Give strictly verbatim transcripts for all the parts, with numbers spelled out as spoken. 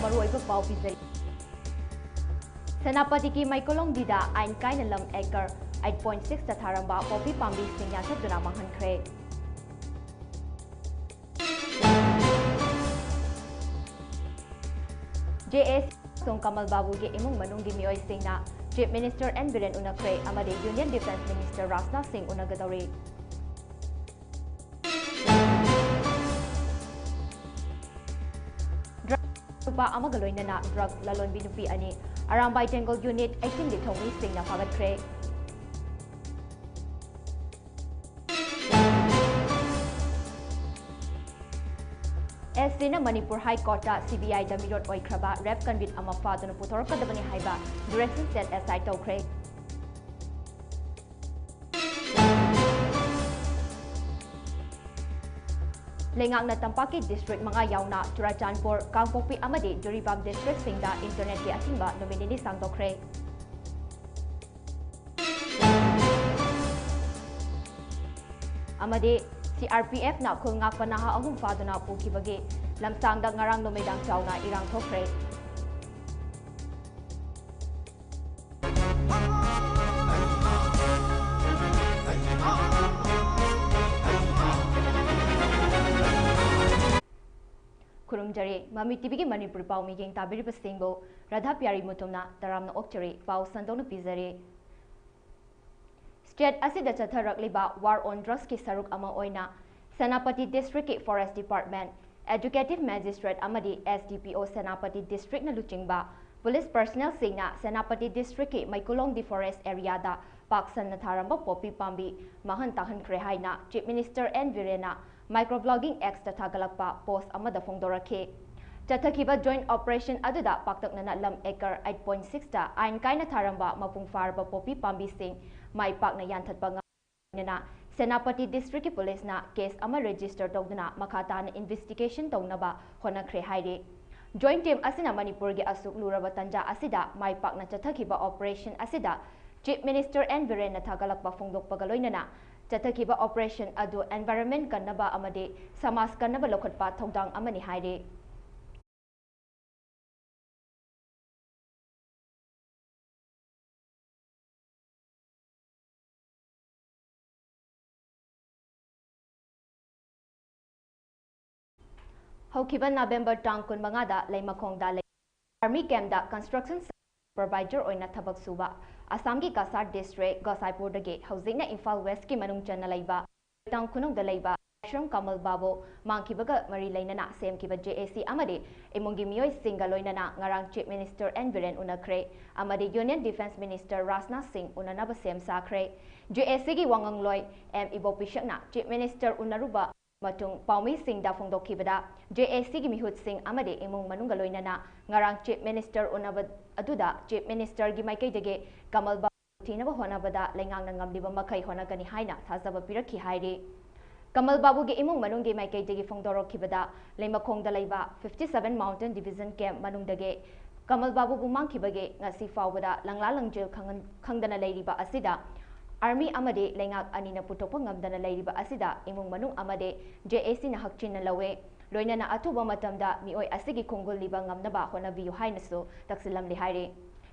ꯃꯔꯨꯑꯣꯏꯕ ꯄꯥꯎ ꯄꯤꯖꯔꯤ꯫ ꯁꯦꯅꯥꯄꯇꯤꯒꯤ ꯃꯩꯀꯣꯂꯣꯡꯗꯤꯗ ꯑꯥꯏꯟ ꯀꯥꯏꯅ ꯂꯝ acre eight point six ꯇ ꯊꯥꯔꯝꯕ ꯄꯣꯄꯤ ꯄꯥꯝꯕꯤꯁꯤꯡ ꯌꯥꯟꯊꯠꯇꯨꯅ ꯃꯥꯡꯍꯟꯈ꯭ꯔꯦ꯫ JAC ꯑꯃꯁꯨꯡ ꯀꯃꯜ ꯕꯥꯕꯨꯒꯤ ꯏꯃꯨꯡ ꯃꯅꯨꯡꯒꯤ ꯃꯤꯑꯣꯏꯁꯤꯡꯅ Chief Minister N ꯕꯤꯔꯦꯟ ꯎꯅꯈ꯭ꯔꯦ ꯑꯃꯗꯤ Union Defence Minister ꯔꯥꯖꯅꯥꯊ ꯁꯤꯡ ꯎꯅꯒꯗꯧꯔꯤ꯫ ꯅꯨꯄꯥ ꯑꯃꯒ ꯂꯣꯏꯅꯅ drug ꯂꯂꯣꯟꯕꯤ ꯅꯨꯄꯤ ꯑꯅꯤ ꯑꯔꯥꯝꯕꯥꯏ ꯇꯦꯡꯒꯣꯜ Unit eighteen ꯒꯤ ꯊꯧꯃꯤꯁꯤꯡꯅ ꯐꯥꯒꯠꯈ꯭ꯔꯦ꯫ SCꯅ ꯃꯅꯤꯄꯨꯔ High Courtꯇ CBIꯗ ꯃꯤꯔꯣꯠ ꯑꯣꯏꯈ꯭ꯔꯕ rape convict ꯑꯃ ꯐꯥꯗꯨꯅ ꯄꯨꯊꯣꯔꯛꯀꯗꯕꯅꯤ ꯍꯥꯏꯕ direction set aside ꯇꯧꯈ꯭ꯔꯦ꯫ ꯂꯩꯉꯥꯛꯅ ꯇꯝꯄꯥꯛꯀꯤ district ꯃꯉꯥ ꯌꯥꯎꯅ ꯆꯨꯔꯥꯆꯥꯟꯄꯨꯔ, ꯀꯥꯡꯄꯣꯛꯄꯤ ꯑꯃꯗꯤ ꯖꯤꯔꯤꯕꯥꯝ districtꯁꯤꯡꯗ internetꯀꯤ ꯑꯊꯤꯡꯕ ꯅꯨꯃꯤꯠ ꯅꯤꯅꯤ ꯁꯥꯡꯗꯣꯛꯈ꯭ꯔꯦ꯫ ꯑꯃꯗꯤ CRPFꯅ ꯈꯨꯜ ꯉꯥꯛꯄ ꯅꯍꯥ ꯑꯍꯨꯝ ꯐꯥꯗꯨꯅ ꯄꯨꯈꯤꯕꯒꯤ ꯂꯝꯁꯥꯡꯗ ꯉꯔꯥꯡ ꯅꯨꯃꯤꯗꯥꯡ ꯆꯥꯎꯅ ꯏꯔꯥꯡ ꯊꯣꯛꯈ꯭ꯔꯦ꯫ ꯈꯨꯔꯨꯝꯖꯔꯤ꯫ ꯃꯃꯤ TVꯒꯤ ꯃꯅꯤꯄꯨꯔꯤ ꯄꯥꯎ ꯃꯤꯠꯌꯦꯡ ꯇꯥꯕꯤꯔꯤꯕꯁꯤꯡꯕꯨ ꯔꯥꯙꯥ ꯄꯤꯌꯥꯔꯤ ꯃꯨꯇꯨꯝꯅ ꯇꯔꯥꯝꯅ ꯑꯣꯛꯆꯔꯤ꯫ ꯄꯥꯎ ꯁꯟꯗꯣꯛꯅ ꯄꯤꯖꯔꯤ꯫ State ꯑꯁꯤꯗ ꯆꯠꯊꯔꯛꯂꯤꯕ war on drugsꯀꯤ ꯁꯔꯨꯛ ꯑꯃ ꯑꯣꯏꯅ Senapati districtꯀꯤ Forest Department, Executive Magistrate ꯑꯃꯗꯤ SDPO ꯁꯦꯅꯥꯄꯇꯤ districtꯅ ꯂꯨꯆꯤꯡꯕ police personnelꯁꯤꯡꯅ ꯁꯦꯅꯥꯄꯇꯤ districtꯀꯤ ꯃꯩꯀꯨꯂꯣꯡꯗꯤ forest areaꯗ ꯄꯥꯛ ꯁꯟꯅ ꯊꯥꯔꯝꯕ ꯄꯣꯄꯤ ꯄꯥꯝꯕꯤ ꯃꯥꯡꯍꯟ ꯇꯥꯛꯍꯟꯈ꯭ꯔꯦ ꯍꯥꯏꯅ Chief Minister N ꯕꯤꯔꯦꯟꯅ microblogging Xꯇ ꯊꯥꯒꯠꯂꯛꯄ post ꯑꯃꯗ ꯐꯣꯡꯗꯣꯔꯛꯈꯤ꯫ ꯆꯠꯊꯈꯤꯕ joint operation ꯑꯗꯨꯗ ꯄꯥꯛꯇꯛꯅꯅ ꯂꯝ acre eight point sixꯇ ꯑꯥꯏꯟ ꯀꯥꯏꯅ ꯊꯥꯔꯝꯕ ꯃꯄꯨꯡ ꯐꯥꯔꯕ ꯄꯣꯄꯤ ꯄꯥꯝꯕꯤꯁꯤꯡ ꯃꯥꯏ ꯄꯥꯛꯅ ꯌꯥꯟꯊꯠꯄ ꯉꯝ ꯂꯣꯏꯅꯅ ꯁꯦꯅꯥꯄꯇꯤ districtꯀꯤ policeꯅ case ꯑꯃ register ꯇꯧꯗꯨꯅ ꯃꯈꯥ ꯇꯥꯅ investigation ꯇꯧꯅꯕ ꯍꯣꯠꯅꯈ꯭ꯔꯦ ꯍꯥꯏꯔꯤ꯫ Joint team ꯑꯁꯤꯅ ꯃꯅꯤꯄꯨꯔꯒꯤ ꯑꯁꯨꯛ ꯂꯨꯔꯕ ꯇꯟꯖꯥ ꯑꯁꯤꯗ ꯃꯥꯏ ꯄꯥꯛꯅ ꯆꯠꯊꯈꯤꯕ operation ꯑꯁꯤꯗ Chief Minister N ꯕꯤꯔꯦꯟꯅ ꯊꯥꯒꯠꯂꯛꯄ ꯐꯣꯡꯗꯣꯛꯄꯒ ꯂꯣꯏꯅꯅ ꯆꯠꯊꯈꯤꯕ operation ꯑꯗꯨ environment ꯀꯟꯅꯕ ꯑꯃꯗꯤ ꯁꯃꯥꯖ ꯀꯟꯅꯕ ꯂꯧꯈꯠꯄ ꯊꯧꯗꯥꯡ ꯑꯃꯅꯤ ꯍꯥꯏꯔꯤ꯫ ꯍꯧꯈꯤꯕ ꯅꯕꯦꯝꯕꯔ ꯇꯥꯡ ꯀꯨꯟꯃꯉꯥꯗ ꯂꯩꯃꯈꯣꯡꯗ ꯂꯩ ꯑꯥꯔꯃꯤ ꯀꯦꯝꯞꯇ construction supervisor ꯑꯣꯏꯅ ꯊꯕꯛ ꯁꯨꯕ ꯑꯁꯥꯝꯒꯤ ꯀꯁꯥꯔ ꯗꯤꯁꯇ꯭ꯔꯤꯛ ꯒꯣꯁꯥꯏꯄꯨꯔꯗꯒꯤ ꯍꯧꯖꯤꯛꯅ ꯏꯝꯐꯥꯜ ꯋꯦꯁꯀꯤ ꯃꯅꯨꯡ ꯆꯟꯅ ꯂꯩꯕ ꯇꯥꯡ ꯈꯨꯅꯧꯗ ꯂꯩꯕ ꯂꯥꯏꯁ꯭ꯔꯝ ꯀꯃꯜ ꯕꯥꯕꯨ ꯃꯥꯡꯈꯤꯕꯒ ꯃꯔꯤ ꯂꯩꯅꯅ ꯁꯦꯝꯈꯤꯕ ꯖꯦ ꯑꯦ ꯁꯤ ꯑꯃꯗꯤ ꯏꯃꯨꯡꯒꯤ ꯃꯤꯑꯣꯏꯁꯤꯡꯒ ꯂꯣꯏꯅꯅ ꯉꯔꯥꯡ ꯆꯤꯐ ꯃꯤꯅꯤꯁꯇꯔ ꯑꯦꯟ ꯕꯤꯔꯦꯟ ꯎꯅꯈ꯭ꯔꯦ ꯑꯃꯗꯤ ꯌꯨꯅꯤꯌꯟ ꯗꯤꯐꯦꯟꯁ ꯃꯤꯅꯤꯁꯇꯔ ꯔꯥꯖꯅꯥꯊ ꯁꯤꯡ ꯎꯅꯅꯕ ꯁꯦꯝ ꯁꯥꯈ꯭ꯔꯦ꯫ ꯖꯦ ꯑꯦ ꯁꯤꯒꯤ ꯋꯥꯉꯥꯡꯂꯣꯏ ꯑꯦꯝ ꯏꯕꯣꯄꯤꯁꯛꯅ ꯆꯤꯐ ꯃꯤꯅꯤꯁꯇꯔ ꯎꯅꯔꯨꯕ ꯃꯇꯨꯡ ꯄꯥꯎꯃꯤꯁꯤꯡꯗ ꯐꯣꯡꯗꯣꯛꯈꯤꯕꯗ, ꯖꯦ ꯑꯦ ꯁꯤꯒꯤ ꯃꯤꯍꯨꯠꯁꯤꯡ ꯑꯃꯗꯤ ꯏꯃꯨꯡ ꯃꯅꯨꯡꯒ ꯂꯣꯏꯅꯅ ꯉꯔꯥꯡ ꯆꯤꯐ ꯃꯤꯅꯤꯁꯇꯔ ꯎꯅꯕ ꯑꯗꯨꯗ ꯆꯤꯐ ꯃꯤꯅꯤꯁꯇꯔꯒꯤ ꯃꯥꯏꯀꯩꯗꯒꯤ ꯀꯃꯜ ꯕꯥꯕꯨ ꯊꯤꯅꯕ ꯍꯣꯠꯅꯕꯗ ꯂꯩꯉꯥꯛꯅ ꯉꯝꯂꯤꯕ ꯃꯈꯩ ꯍꯣꯠꯅꯒꯅꯤ ꯍꯥꯏꯅ ꯊꯥꯖꯕ ꯄꯤꯔꯛꯈꯤ ꯍꯥꯏꯔꯤ꯫ ꯀꯃꯜ ꯕꯥꯕꯨꯒꯤ ꯏꯃꯨꯡ ꯃꯅꯨꯡꯒꯤ ꯃꯥꯏꯀꯩꯗꯒꯤ ꯐꯣꯡꯗꯣꯔꯛꯈꯤꯕꯗ, ꯂꯩꯃꯈꯣꯡꯗ ꯂꯩꯕ fifty seven Mountain Division Camp ꯃꯅꯨꯡꯗꯒꯤ ꯀꯃꯜ ꯕꯥꯕꯨꯕꯨ ꯃꯥꯡꯈꯤꯕꯒꯤ ꯉꯁꯤ ꯐꯥꯎꯕꯗ ꯂꯪꯂꯥ ꯂꯪꯖꯦꯜ ꯈꯪꯍꯟ-, ꯈꯪꯗꯅ ꯂꯩꯔꯤꯕ ꯑꯁꯤꯗ, ꯑꯥꯔꯃꯤ ꯑꯃꯗꯤ ꯂꯩꯉꯥꯛ ꯑꯅꯤꯅ ꯄꯨꯊꯣꯛꯄ ꯉꯝꯗꯅ ꯂꯩꯔꯤꯕ ꯑꯁꯤꯗ ꯏꯃꯨꯡ ꯃꯅꯨꯡ ꯑꯃꯗꯤ ꯖꯦ ꯑꯦ ꯁꯤꯅ ꯍꯛꯆꯤꯟꯅ ꯂꯧꯏ꯫ ꯂꯣꯏꯅꯅ ꯑꯊꯨꯕ ꯃꯇꯝꯗ ꯃꯤꯑꯣꯏ ꯑꯁꯤꯒꯤ ꯈꯣꯡꯒꯨꯜ ꯂꯤꯕ ꯉꯝꯅꯕ ꯍꯣꯠꯅꯕꯤꯌꯨ ꯍꯥꯏꯅꯁꯨ ꯇꯛꯁꯤꯜꯂꯝꯂꯤ ꯍꯥꯏꯔꯤ꯫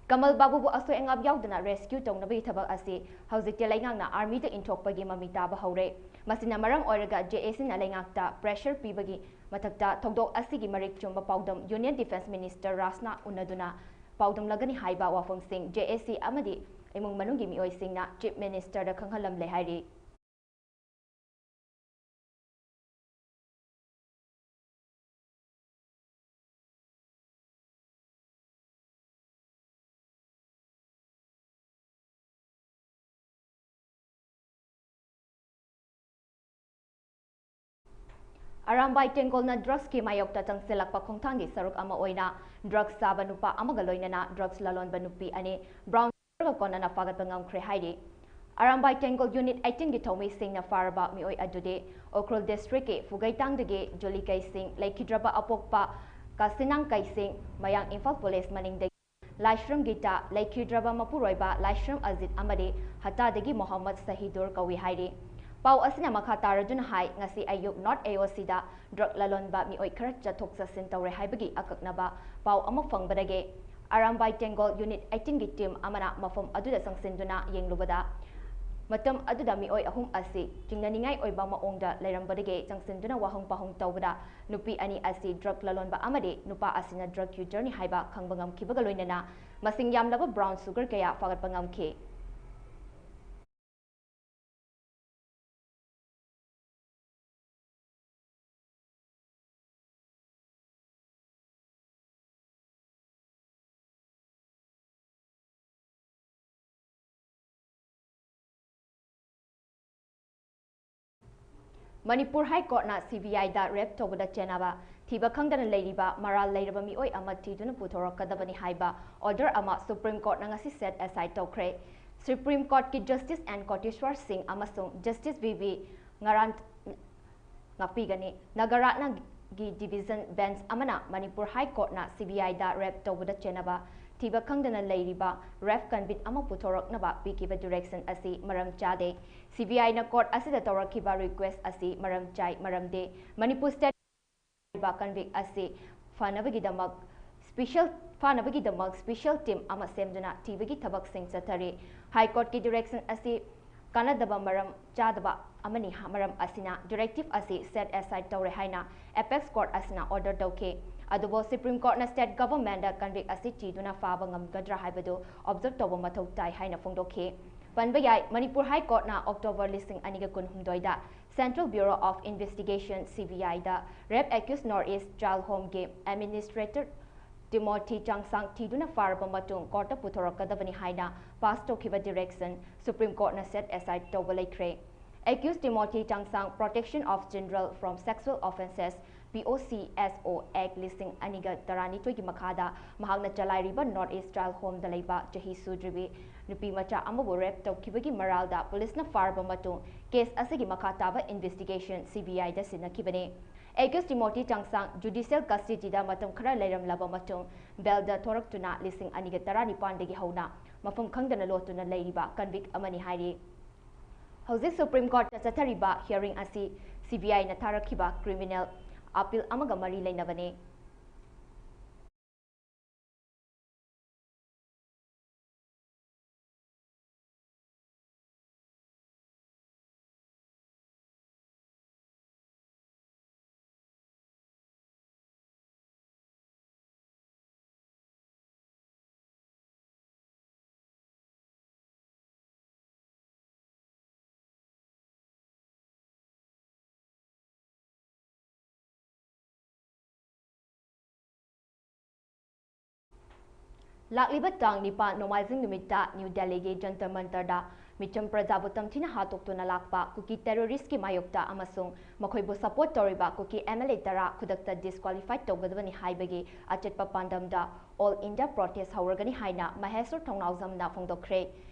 ꯀꯃꯜ ꯕꯥꯕꯨꯕꯨ ꯑꯁꯣꯏ ꯑꯉꯥꯝ ꯌꯥꯎꯗꯅ rescue ꯇꯧꯅꯕꯒꯤ ꯊꯕꯛ ꯑꯁꯤ ꯍꯧꯖꯤꯛꯇꯤ ꯂꯩꯉꯥꯛꯅ ꯑꯥꯔꯃꯤꯗ ꯏꯟꯊꯣꯛꯄꯒꯤ ꯃꯃꯤ ꯇꯥꯕ ꯍꯧꯔꯦ꯫ ꯃꯁꯤꯅ ꯃꯔꯝ ꯑꯣꯏꯔꯒ ꯖꯦ ꯑꯦ ꯁꯤꯅ ꯂꯩꯉꯥꯛꯇ pressure ꯄꯤꯕꯒꯤ ꯃꯊꯛꯇ ꯊꯧꯗꯣꯛ ꯑꯁꯤꯒꯤ ꯃꯔꯤꯛ ꯆꯨꯝꯕ ꯄꯥꯎꯗꯝ ꯌꯨꯅꯤꯌꯟ ꯗꯤꯐꯦꯟꯁ ꯃꯤꯅꯤꯁꯇꯔ ꯔꯥꯖꯅꯥꯊ ꯎꯅꯗꯨꯅ ꯄꯥꯎꯗꯝꯂꯒꯅꯤ ꯍꯥꯏꯕ ꯋꯥꯐꯝꯁꯤꯡ ꯖꯦ ꯑꯦ ꯁꯤ ꯑꯃꯗꯤ ꯏꯃꯨꯡ ꯃꯅꯨꯡꯒꯤ ꯃꯤꯑꯣꯏꯁꯤꯡꯅ ꯆꯤꯐ ꯃꯤꯅꯤꯁꯇꯔꯗ ꯈꯪꯍꯜꯂꯝꯂꯦ ꯍꯥꯏꯔꯤ꯫ ꯑꯔꯥꯝꯕꯥꯏ ꯇꯦꯡꯒꯣꯜꯅ drugsꯀꯤ ꯃꯥꯌꯣꯛꯇ ꯆꯪꯁꯤꯜꯂꯛꯄ ꯈꯣꯡꯊꯥꯡꯒꯤ ꯁꯔꯨꯛ ꯑꯃ ꯑꯣꯏꯅ drugs ꯆꯥꯕ ꯅꯨꯄꯥ ꯑꯃꯒ ꯂꯣꯏꯅꯅ drugs ꯂꯂꯣꯟꯕ ꯅꯨꯄꯤ ꯑꯅꯤ brown sugarꯒ ꯀꯣꯟꯅꯅ ꯐꯥꯒꯠꯄ ꯉꯝꯈ꯭ꯔꯦ ꯍꯥꯏꯔꯤ꯫ ꯑꯔꯥꯝꯕꯥꯏ ꯇꯦꯡꯒꯣꯜ unit eighteen ꯒꯤ ꯊꯧꯃꯤꯁꯤꯡꯅ ꯐꯥꯔꯕ ꯃꯤꯑꯣꯏ ꯑꯗꯨꯗꯤ ꯎꯈ꯭ꯔꯨꯜ districtꯀꯤ ꯐꯨꯒꯩꯇꯥꯡꯗꯒꯤ ꯖꯨꯂꯤ ꯀꯩꯁꯤꯡ, ꯂꯩꯈꯤꯗ꯭ꯔꯕ ꯑꯄꯣꯛꯄ ꯀꯥꯁꯤꯅꯥꯡ ꯀꯩꯁꯤꯡ, ꯃꯌꯥꯡ ꯏꯝꯐꯥꯜ ꯄꯨꯂꯤꯁ ꯃꯅꯤꯡꯗꯒꯤ ꯂꯥꯏꯁ꯭ꯔꯝ ꯒꯤꯇꯥ, ꯂꯩꯈꯤꯗ꯭ꯔꯕ ꯃꯄꯨꯔꯣꯏꯕ ꯂꯥꯏꯁ꯭ꯔꯝ ꯑꯖꯤꯠ ꯑꯃꯗꯤ ꯍꯇꯥꯗꯒꯤ ꯃꯣꯍꯝꯃꯗ ꯁꯍꯤꯗꯨꯔ ꯀꯧꯏ ꯍꯥꯏꯔꯤ꯫ ꯄꯥꯎ ꯑꯁꯤꯅ ꯃꯈꯥ ꯇꯥꯔꯗꯨꯅ ꯍꯥꯏ, ꯉꯁꯤ ꯑꯌꯨꯛ North A O Cꯗ drug ꯂꯂꯣꯟꯕ ꯃꯤꯑꯣꯏ ꯈꯔ ꯆꯠꯊꯣꯛ ꯆꯠꯁꯤꯟ ꯇꯧꯔꯦ ꯍꯥꯏꯕꯒꯤ ꯑꯀꯛꯅꯕ ꯄꯥꯎ ꯑꯃ ꯐꯪꯕꯗꯒꯤ ꯑꯔꯥꯝꯕꯥꯏ ꯇꯦꯡꯒꯣꯜ unit eighteen ꯒꯤ team ꯑꯃꯅ ꯃꯐꯝ ꯑꯗꯨꯗ ꯆꯪꯁꯤꯟꯗꯨꯅ ꯌꯦꯡꯂꯨꯕꯗ, ꯃꯇꯝ ꯑꯗꯨꯗ ꯃꯤꯑꯣꯏ ꯑꯍꯨꯝ ꯑꯁꯤ ꯆꯤꯡꯅꯅꯤꯡꯉꯥꯏ ꯑꯣꯏꯕ ꯃꯑꯣꯡꯗ ꯂꯩꯔꯝꯕꯗꯒꯤ ꯆꯪꯁꯤꯟꯗꯨꯅ ꯋꯥꯍꯪ ꯄꯥꯎꯍꯪ ꯇꯧꯕꯗ ꯅꯨꯄꯤ ꯑꯅꯤ ꯑꯁꯤ drug ꯂꯂꯣꯟꯕ ꯑꯃꯗꯤ ꯅꯨꯄꯥ ꯑꯁꯤꯅ drug userꯅꯤ ꯍꯥꯏꯕ ꯈꯪꯕ ꯉꯝꯈꯤꯕꯒ ꯂꯣꯏꯅꯅ ꯃꯁꯤꯡ ꯌꯥꯝꯂꯕ brown sugar ꯀꯌꯥ ꯐꯥꯒꯠꯄ ꯉꯝꯈꯤ꯫ ꯃꯅꯤꯄꯨꯔ ꯍꯥꯏ ꯀꯣꯔꯠꯅ CBIꯗ rape ꯇꯧꯕꯗ ꯆꯦꯟꯅꯕ ꯊꯤꯕ ꯈꯪꯗꯅ ꯂꯩꯔꯤꯕ ꯃꯔꯥꯜ ꯂꯩꯔꯕ ꯃꯤꯑꯣꯏ ꯑꯃ ꯊꯤꯗꯨꯅ ꯄꯨꯊꯣꯔꯛꯀꯗꯕꯅꯤ ꯍꯥꯏꯕ order ꯑꯃ Supreme Courtꯅ ꯉꯁꯤ set aside ꯇꯧꯈ꯭ꯔꯦ꯫ Supreme Courtꯀꯤ Justice N Koteshwar Singh ꯑꯃꯁꯨꯡ Justice V V ꯉꯔꯥꯟ ꯉꯥꯛꯄꯤꯒꯅꯤ꯫ ꯅꯥꯒꯥꯔꯠꯅꯒꯤ division bench ꯑꯃꯅ ꯃꯅꯤꯄꯨꯔ ꯍꯥꯏ ꯀꯣꯔꯠꯅ CBIꯗ rape ꯇꯧꯕꯗ ꯆꯦꯟꯅꯕ ꯊꯤꯕ ꯈꯪꯗꯅ ꯂꯩꯔꯤꯕ rape convict ꯑꯃ ꯄꯨꯊꯣꯔꯛꯅꯕ ꯄꯤꯈꯤꯕ direction ꯑꯁꯤ ꯃꯔꯝ ꯆꯥꯗꯦ꯫ CBIꯅ court ꯑꯁꯤꯗ ꯇꯧꯔꯛꯈꯤꯕ request ꯑꯁꯤ ꯃꯔꯝ ꯆꯥꯏ, ꯃꯔꯝꯗꯤ ꯃꯅꯤꯄꯨꯔ state convict ꯑꯁꯤ ꯐꯅꯕꯒꯤꯗꯃꯛ special, ꯐꯥꯅꯕꯒꯤꯗꯃꯛ special team ꯑꯃ ꯁꯦꯝꯗꯨꯅ ꯊꯤꯕꯒꯤ ꯊꯕꯛꯁꯤꯡ ꯆꯠꯊꯔꯤ꯫ High Courtꯀꯤ direction ꯑꯁꯤ ꯀꯥꯟꯅꯗꯕ ꯃꯔꯝ ꯆꯥꯗꯕ ꯑꯃꯅꯤ꯫ ꯃꯔꯝ ꯑꯁꯤꯅ directive ꯑꯁꯤ set aside ꯇꯧꯔꯦ ꯍꯥꯏꯅ apex court ꯑꯁꯤꯅ order ꯇꯧꯈꯤ꯫ ꯑꯗꯨꯕꯨ Supreme Courtꯅ state governmentꯗ convict ꯑꯁꯤ ꯊꯤꯗꯨꯅ ꯐꯥꯕ ꯉꯝꯒꯗ꯭ꯔꯥ ꯍꯥꯏꯕꯗꯨ observe ꯇꯧꯕ ꯃꯊꯧ ꯇꯥꯏ ꯍꯥꯏꯅ ꯐꯣꯡꯗꯣꯛꯈꯤ꯫ ꯄꯟꯕ ꯌꯥꯏ, ꯃꯅꯤꯄꯨꯔ High Courtꯅ October ꯂꯤꯁꯤꯡ ꯑꯅꯤꯒ ꯀꯨꯟꯍꯨꯝꯗꯣꯏꯗ Central Bureau of Investigation, CBIꯗ rape accused North East Child Homeꯒꯤ administrator Timothy Changsang ꯊꯤꯗꯨꯅ ꯐꯥꯔꯕ ꯃꯇꯨꯡ courtꯇ ꯄꯨꯊꯣꯔꯛꯀꯗꯕꯅꯤ ꯍꯥꯏꯅ pass ꯇꯧꯈꯤꯕ direction Supreme Courtꯅ set aside ꯇꯧꯕ ꯂꯩꯈ꯭ꯔꯦ꯫ Accused Timothy Changsang Protection of Children from Sexual Offences, POCSO Act ꯂꯤꯁꯤꯡ ꯑꯅꯤꯒ ꯇꯔꯥꯅꯤꯊꯣꯏꯒꯤ ꯃꯈꯥꯗ ꯃꯍꯥꯛꯅ ꯆꯂꯥꯏꯔꯤꯕ North East Child Homeꯗ ꯂꯩꯕ ꯆꯍꯤ ꯁꯨꯗ꯭ꯔꯤꯕꯤ ꯅꯨꯄꯤ ꯃꯆꯥ ꯑꯃꯕꯨ rape ꯇꯧꯈꯤꯕꯒꯤ ꯃꯔꯥꯜꯗ policeꯅ ꯐꯥꯔꯕ ꯃꯇꯨꯡ case ꯑꯁꯤꯒꯤ ꯃꯈꯥ ꯇꯥꯕ investigation CBIꯗ ꯁꯤꯟꯅꯈꯤꯕꯅꯤ꯫ Accused Timothy Changsang judicial custodyꯗ ꯃꯇꯝ ꯈꯔ ꯂꯩꯔꯝꯂꯕ ꯃꯇꯨꯡ bailꯗ ꯊꯣꯔꯛꯇꯨꯅ ꯂꯤꯁꯤꯡ ꯑꯅꯤꯒ ꯇꯔꯥꯅꯤꯄꯥꯟꯗꯒꯤ ꯍꯧꯅ ꯃꯐꯝ ꯈꯪꯗꯅ ꯂꯣꯠꯇꯨꯅ ꯂꯩꯔꯤꯕ convict ꯑꯃꯅꯤ ꯍꯥꯏꯔꯤ꯫ ꯍꯧꯖꯤꯛ Supreme Courtꯇ ꯆꯠꯊꯔꯤꯕ hearing ꯑꯁꯤ CBIꯅ ꯊꯥꯔꯛꯈꯤꯕ criminal appeal ꯑꯃꯒ ꯃꯔꯤ ꯂꯩꯅꯕꯅꯤ꯫ ꯂꯥꯛꯂꯤꯕ ꯇꯥꯡ ꯅꯤꯄꯥꯟ ꯅꯣꯡꯃꯥꯏꯖꯤꯡ ꯅꯨꯃꯤꯠꯇ ꯅ꯭ꯌꯨ ꯗꯦꯜꯂꯤꯒꯤ ꯖꯟꯇꯔ ꯃꯟꯇꯔꯗ ꯃꯤꯆꯝ ꯄ꯭ꯔꯖꯥꯕꯨ ꯇꯝꯊꯤꯅ ꯍꯥꯠꯇꯣꯛꯇꯨꯅ ꯂꯥꯛꯄ ꯀꯨꯀꯤ ꯇꯦꯔꯣꯔꯤꯁꯀꯤ ꯃꯥꯌꯣꯛꯇ ꯑꯃꯁꯨꯡ ꯃꯈꯣꯏꯕꯨ ꯁꯄꯣꯔꯠ ꯇꯧꯔꯤꯕ ꯀꯨꯀꯤ ꯑꯦꯝ ꯑꯦꯜ ꯑꯦ ꯇꯔꯥ ꯈꯨꯗꯛꯇ ꯗꯤꯁꯀ꯭ꯋꯥꯂꯤꯐꯥꯏ ꯇꯧꯒꯗꯕꯅꯤ ꯍꯥꯏꯕꯒꯤ ꯑꯆꯦꯠꯄ ꯄꯥꯟꯗꯝꯗ ꯑꯣꯜ ꯏꯟꯗꯤꯌꯥ ꯄ꯭ꯔꯣꯇꯦꯁ ꯍꯧꯔꯒꯅꯤ ꯍꯥꯏꯅ ꯃꯍꯦꯁꯣꯔ ꯊꯧꯅꯥꯎꯖꯝꯅ ꯐꯣꯡꯗꯣꯛꯈ꯭ꯔꯦ꯫